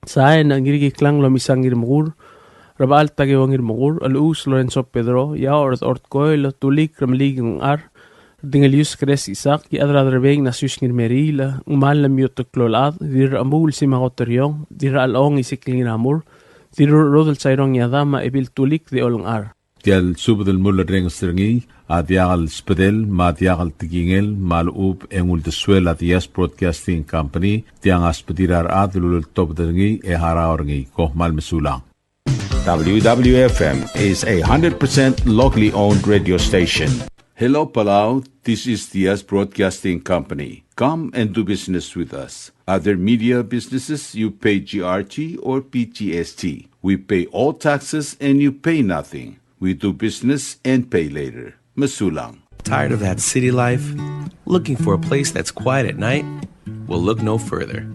Sain a Ngirkiklang Lomisang Ngirmekur, Rebechall Takeo Ngirmekur, Luus Lorenzo Pedro, Iaor Ortkoel, Tulik Remeliik Ngchar, Dengelius Kres Isak, Iechad er a Derbei Ignatius Ngirmeriil, Ngmal Lemiot Klou el Chad, Dirrechemuu el Simakoteriong, Dirrachelong Isikl Ngiramur, Dirrucherud el Sairong Iadam, me a Ebil Tulik Deolengchar. Tia el subed el mulerrenges er ngii a diak el subedel me a diak el tekingel me a lechub e ng uldesuel a Diaz Broadcasting Company, tiang a subedir a rechad el uleltobed er ngii e harau er ngii. Kom kmal mesulang. W W F M is a hundred percent locally owned radio station. Hello, Palau. This is Diaz Broadcasting Company. Come and do business with us. Other media businesses, you pay G R T or P G S T. We pay all taxes and you pay nothing. We do business and pay later. Mesulang. Tired of that city life? Looking for a place that's quiet at night? Well, look no further.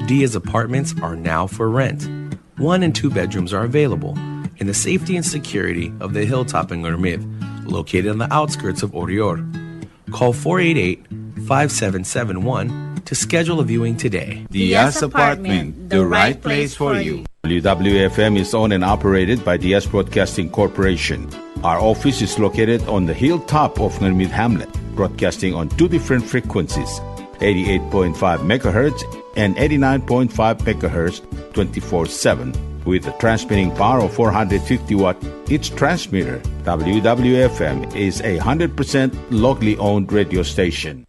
Diaz Apartments are now for rent. One and two bedrooms are available in the safety and security of the hilltop in Ngermid, located on the outskirts of Oreor. Call four eight eight, five seven seven one to schedule a viewing today. Diaz Apartment, the right place for you. W W F M is owned and operated by Diaz Broadcasting Corporation. Our office is located on the hilltop of Ngermid Hamlet, broadcasting on two different frequencies, eighty-eight point five megahertz and eighty-nine point five megahertz, twenty-four seven, with a transmitting power of four hundred fifty watt each transmitter. W W F M is a hundred percent locally owned radio station.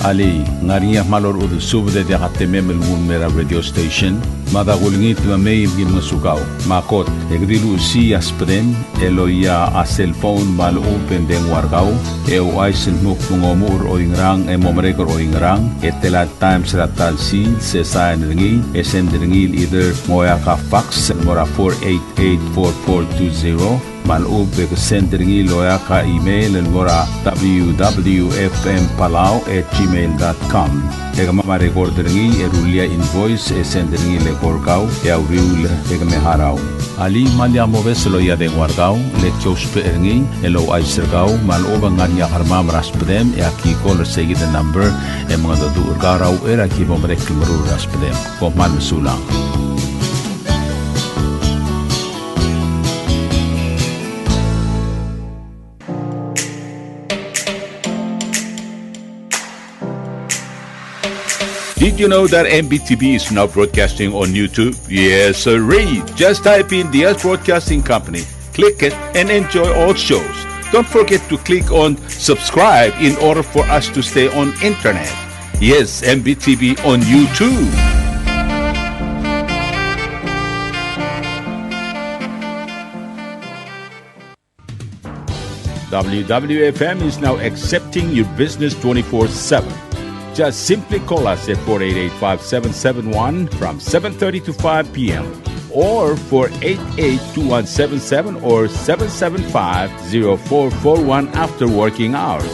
Alii, ng ngar er ngii a kmal orechudel subed e diak a temem el nguu el mei er a radio station? Mada kulengit me mei me ki mngesukau. Me a kot, e ke di luchesii a subedem el oia a cell phone me a lechub e ng dengua er kau, e ouchais el dmu kmo ng omuchel er oingerang e mo merek er oingerang, e tela el times er a ta el sils, e sain er ngii, e send er ngii el either ng oeak a fax el mo er a four eight eight four four two zero, me a lechub e ke send er ngii el oeak a email el mo er a W W F M Palau at gmail dot com. E kemam a record er ngii e rullii a invoice e send er ngii el eko er kau e a uriul e ke me harau. Alii, me lak mobes el oia dengua er kau, le ki ousbech er ngii el ouchais er kau me a lechub e ng ngar er ngii a kermam er a subedem e aki call er seikid el number e mengedecheduch er kau er a uchei er a ki bo merek el meruul er a subedem. Kom kmal mesulang. Did you know that M B T V is now broadcasting on YouTube? Yes, sirree. Just type in Diaz Broadcasting Company, click it, and enjoy all shows. Don't forget to click on subscribe in order for us to stay on internet. Yes, M B T V on YouTube. W W F M is now accepting your business twenty-four seven. Just simply call us at four eight eight, five seven seven one from seven thirty to five p m, or four eight eight, two one seven seven or seven seven five, zero four four one after working hours.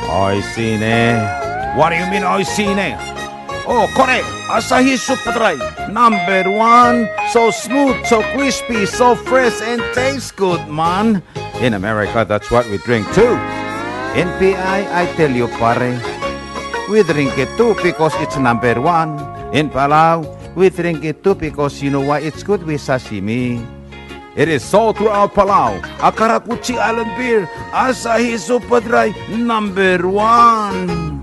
Oishii ne. What do you mean, oishii ne? Oh, kore, Asahi Super Dry, number one. So smooth, so crispy, so fresh, and tastes good, man. In America, that's what we drink too. In P I, I tell you, pare, we drink it too because it's number one. In Palau, we drink it too because you know why? It's good with sashimi. It is sold throughout Palau. A karakuchi island beer, Asahi Super Dry, number one.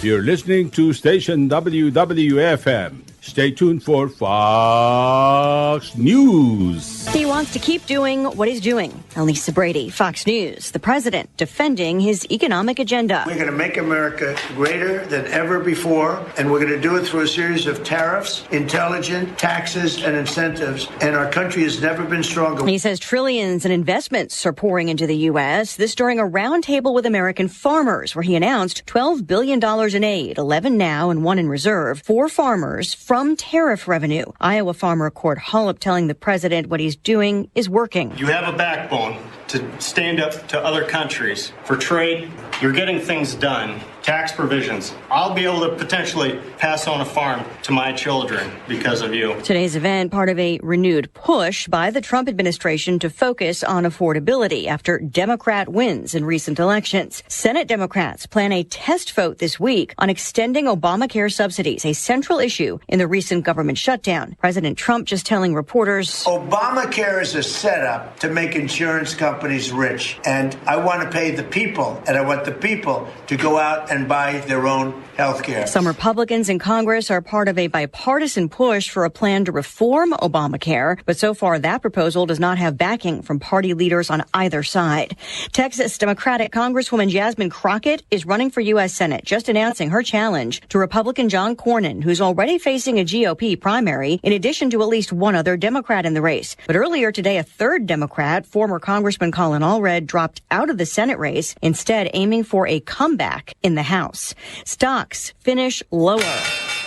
You're listening to station W W F M. Stay tuned for Fox News. He wants to keep doing what he's doing. Lisa Brady, Fox News. The president defending his economic agenda. We're gonna make America greater than ever before, and we're gonna do it through a series of tariffs, intelligent taxes, and incentives, and our country has never been stronger. He says trillions in investments are pouring into the U S, this during a roundtable with American farmers where he announced twelve billion dollars in aid, eleven now and one in reserve, for farmers from tariff revenue. Iowa farmer Cord Holub telling the president what he's doing is working. You have a backbone to stand up to other countries for trade. You're getting things done. tax provisions. I'll be able to potentially pass on a farm to my children because of you. Today's event, part of a renewed push by the Trump administration to focus on affordability after Democrat wins in recent elections. Senate Democrats plan a test vote this week on extending Obamacare subsidies, a central issue in the recent government shutdown. President Trump just telling reporters, Obamacare is a setup to make insurance companies rich, and I want to pay the people, and I want the people to go out and buy their own health care. Some Republicans in Congress are part of a bipartisan push for a plan to reform Obamacare, but so far that proposal does not have backing from party leaders on either side. Texas Democratic Congresswoman Jasmine Crockett is running for U S Senate, just announcing her challenge to Republican John Cornyn, who's already facing a G O P primary, in addition to at least one other Democrat in the race. But earlier today, a third Democrat, former Congressman Colin Allred, dropped out of the Senate race, instead aiming for a comeback in the House. Stocks finish lower.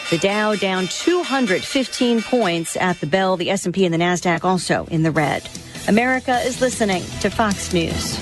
The Dow down two hundred fifteen points at the bell. The S and P and the Nasdaq also in the red. America is listening to Fox News.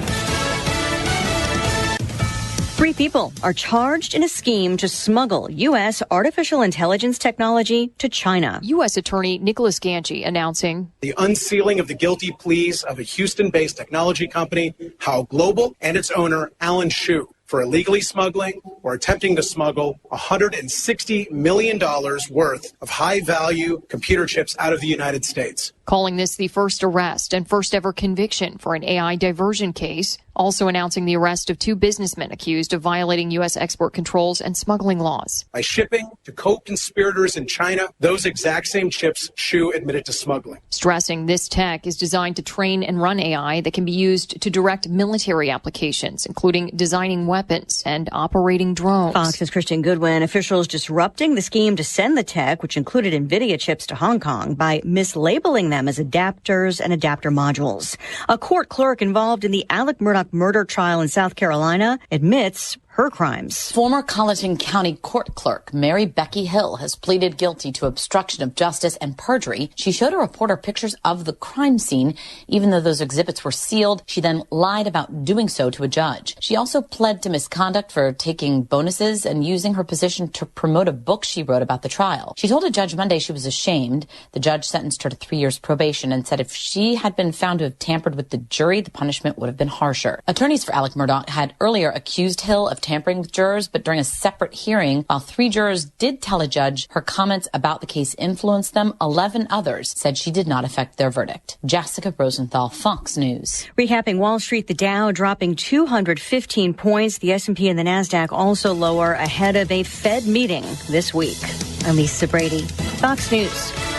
Three people are charged in a scheme to smuggle U S artificial intelligence technology to China. U S Attorney Nicholas Ganji announcing the unsealing of the guilty pleas of a Houston-based technology company, How Global, and its owner, Alan Hsu, for illegally smuggling or attempting to smuggle one hundred sixty million dollars worth of high-value computer chips out of the United States. Calling this the first arrest and first ever conviction for an A I diversion case. Also announcing the arrest of two businessmen accused of violating U S export controls and smuggling laws. By shipping to co-conspirators in China those exact same chips Hsu admitted to smuggling. Stressing this tech is designed to train and run A I that can be used to direct military applications, including designing weapons and operating drones. Fox's Christian Goodwin. Officials disrupting the scheme to send the tech, which included NVIDIA chips, to Hong Kong by mislabeling them as adapters and adapter modules. A court clerk involved in the Alec Murdaugh murder trial in South Carolina admits her crimes. Former Colleton County Court Clerk Mary Becky Hill has pleaded guilty to obstruction of justice and perjury. She showed a reporter pictures of the crime scene, even though those exhibits were sealed. She then lied about doing so to a judge. She also pled to misconduct for taking bonuses and using her position to promote a book she wrote about the trial. She told a judge Monday she was ashamed. The judge sentenced her to three years probation and said if she had been found to have tampered with the jury, the punishment would have been harsher. Attorneys for Alec Murdaugh had earlier accused Hill of tampering with jurors, but during a separate hearing, while three jurors did tell a judge her comments about the case influenced them, eleven others said she did not affect their verdict. Jessica Rosenthal, Fox News. Recapping Wall Street, the Dow dropping two hundred fifteen points, the S and P and the Nasdaq also lower ahead of a Fed meeting this week. I'm Lisa Brady, Fox News.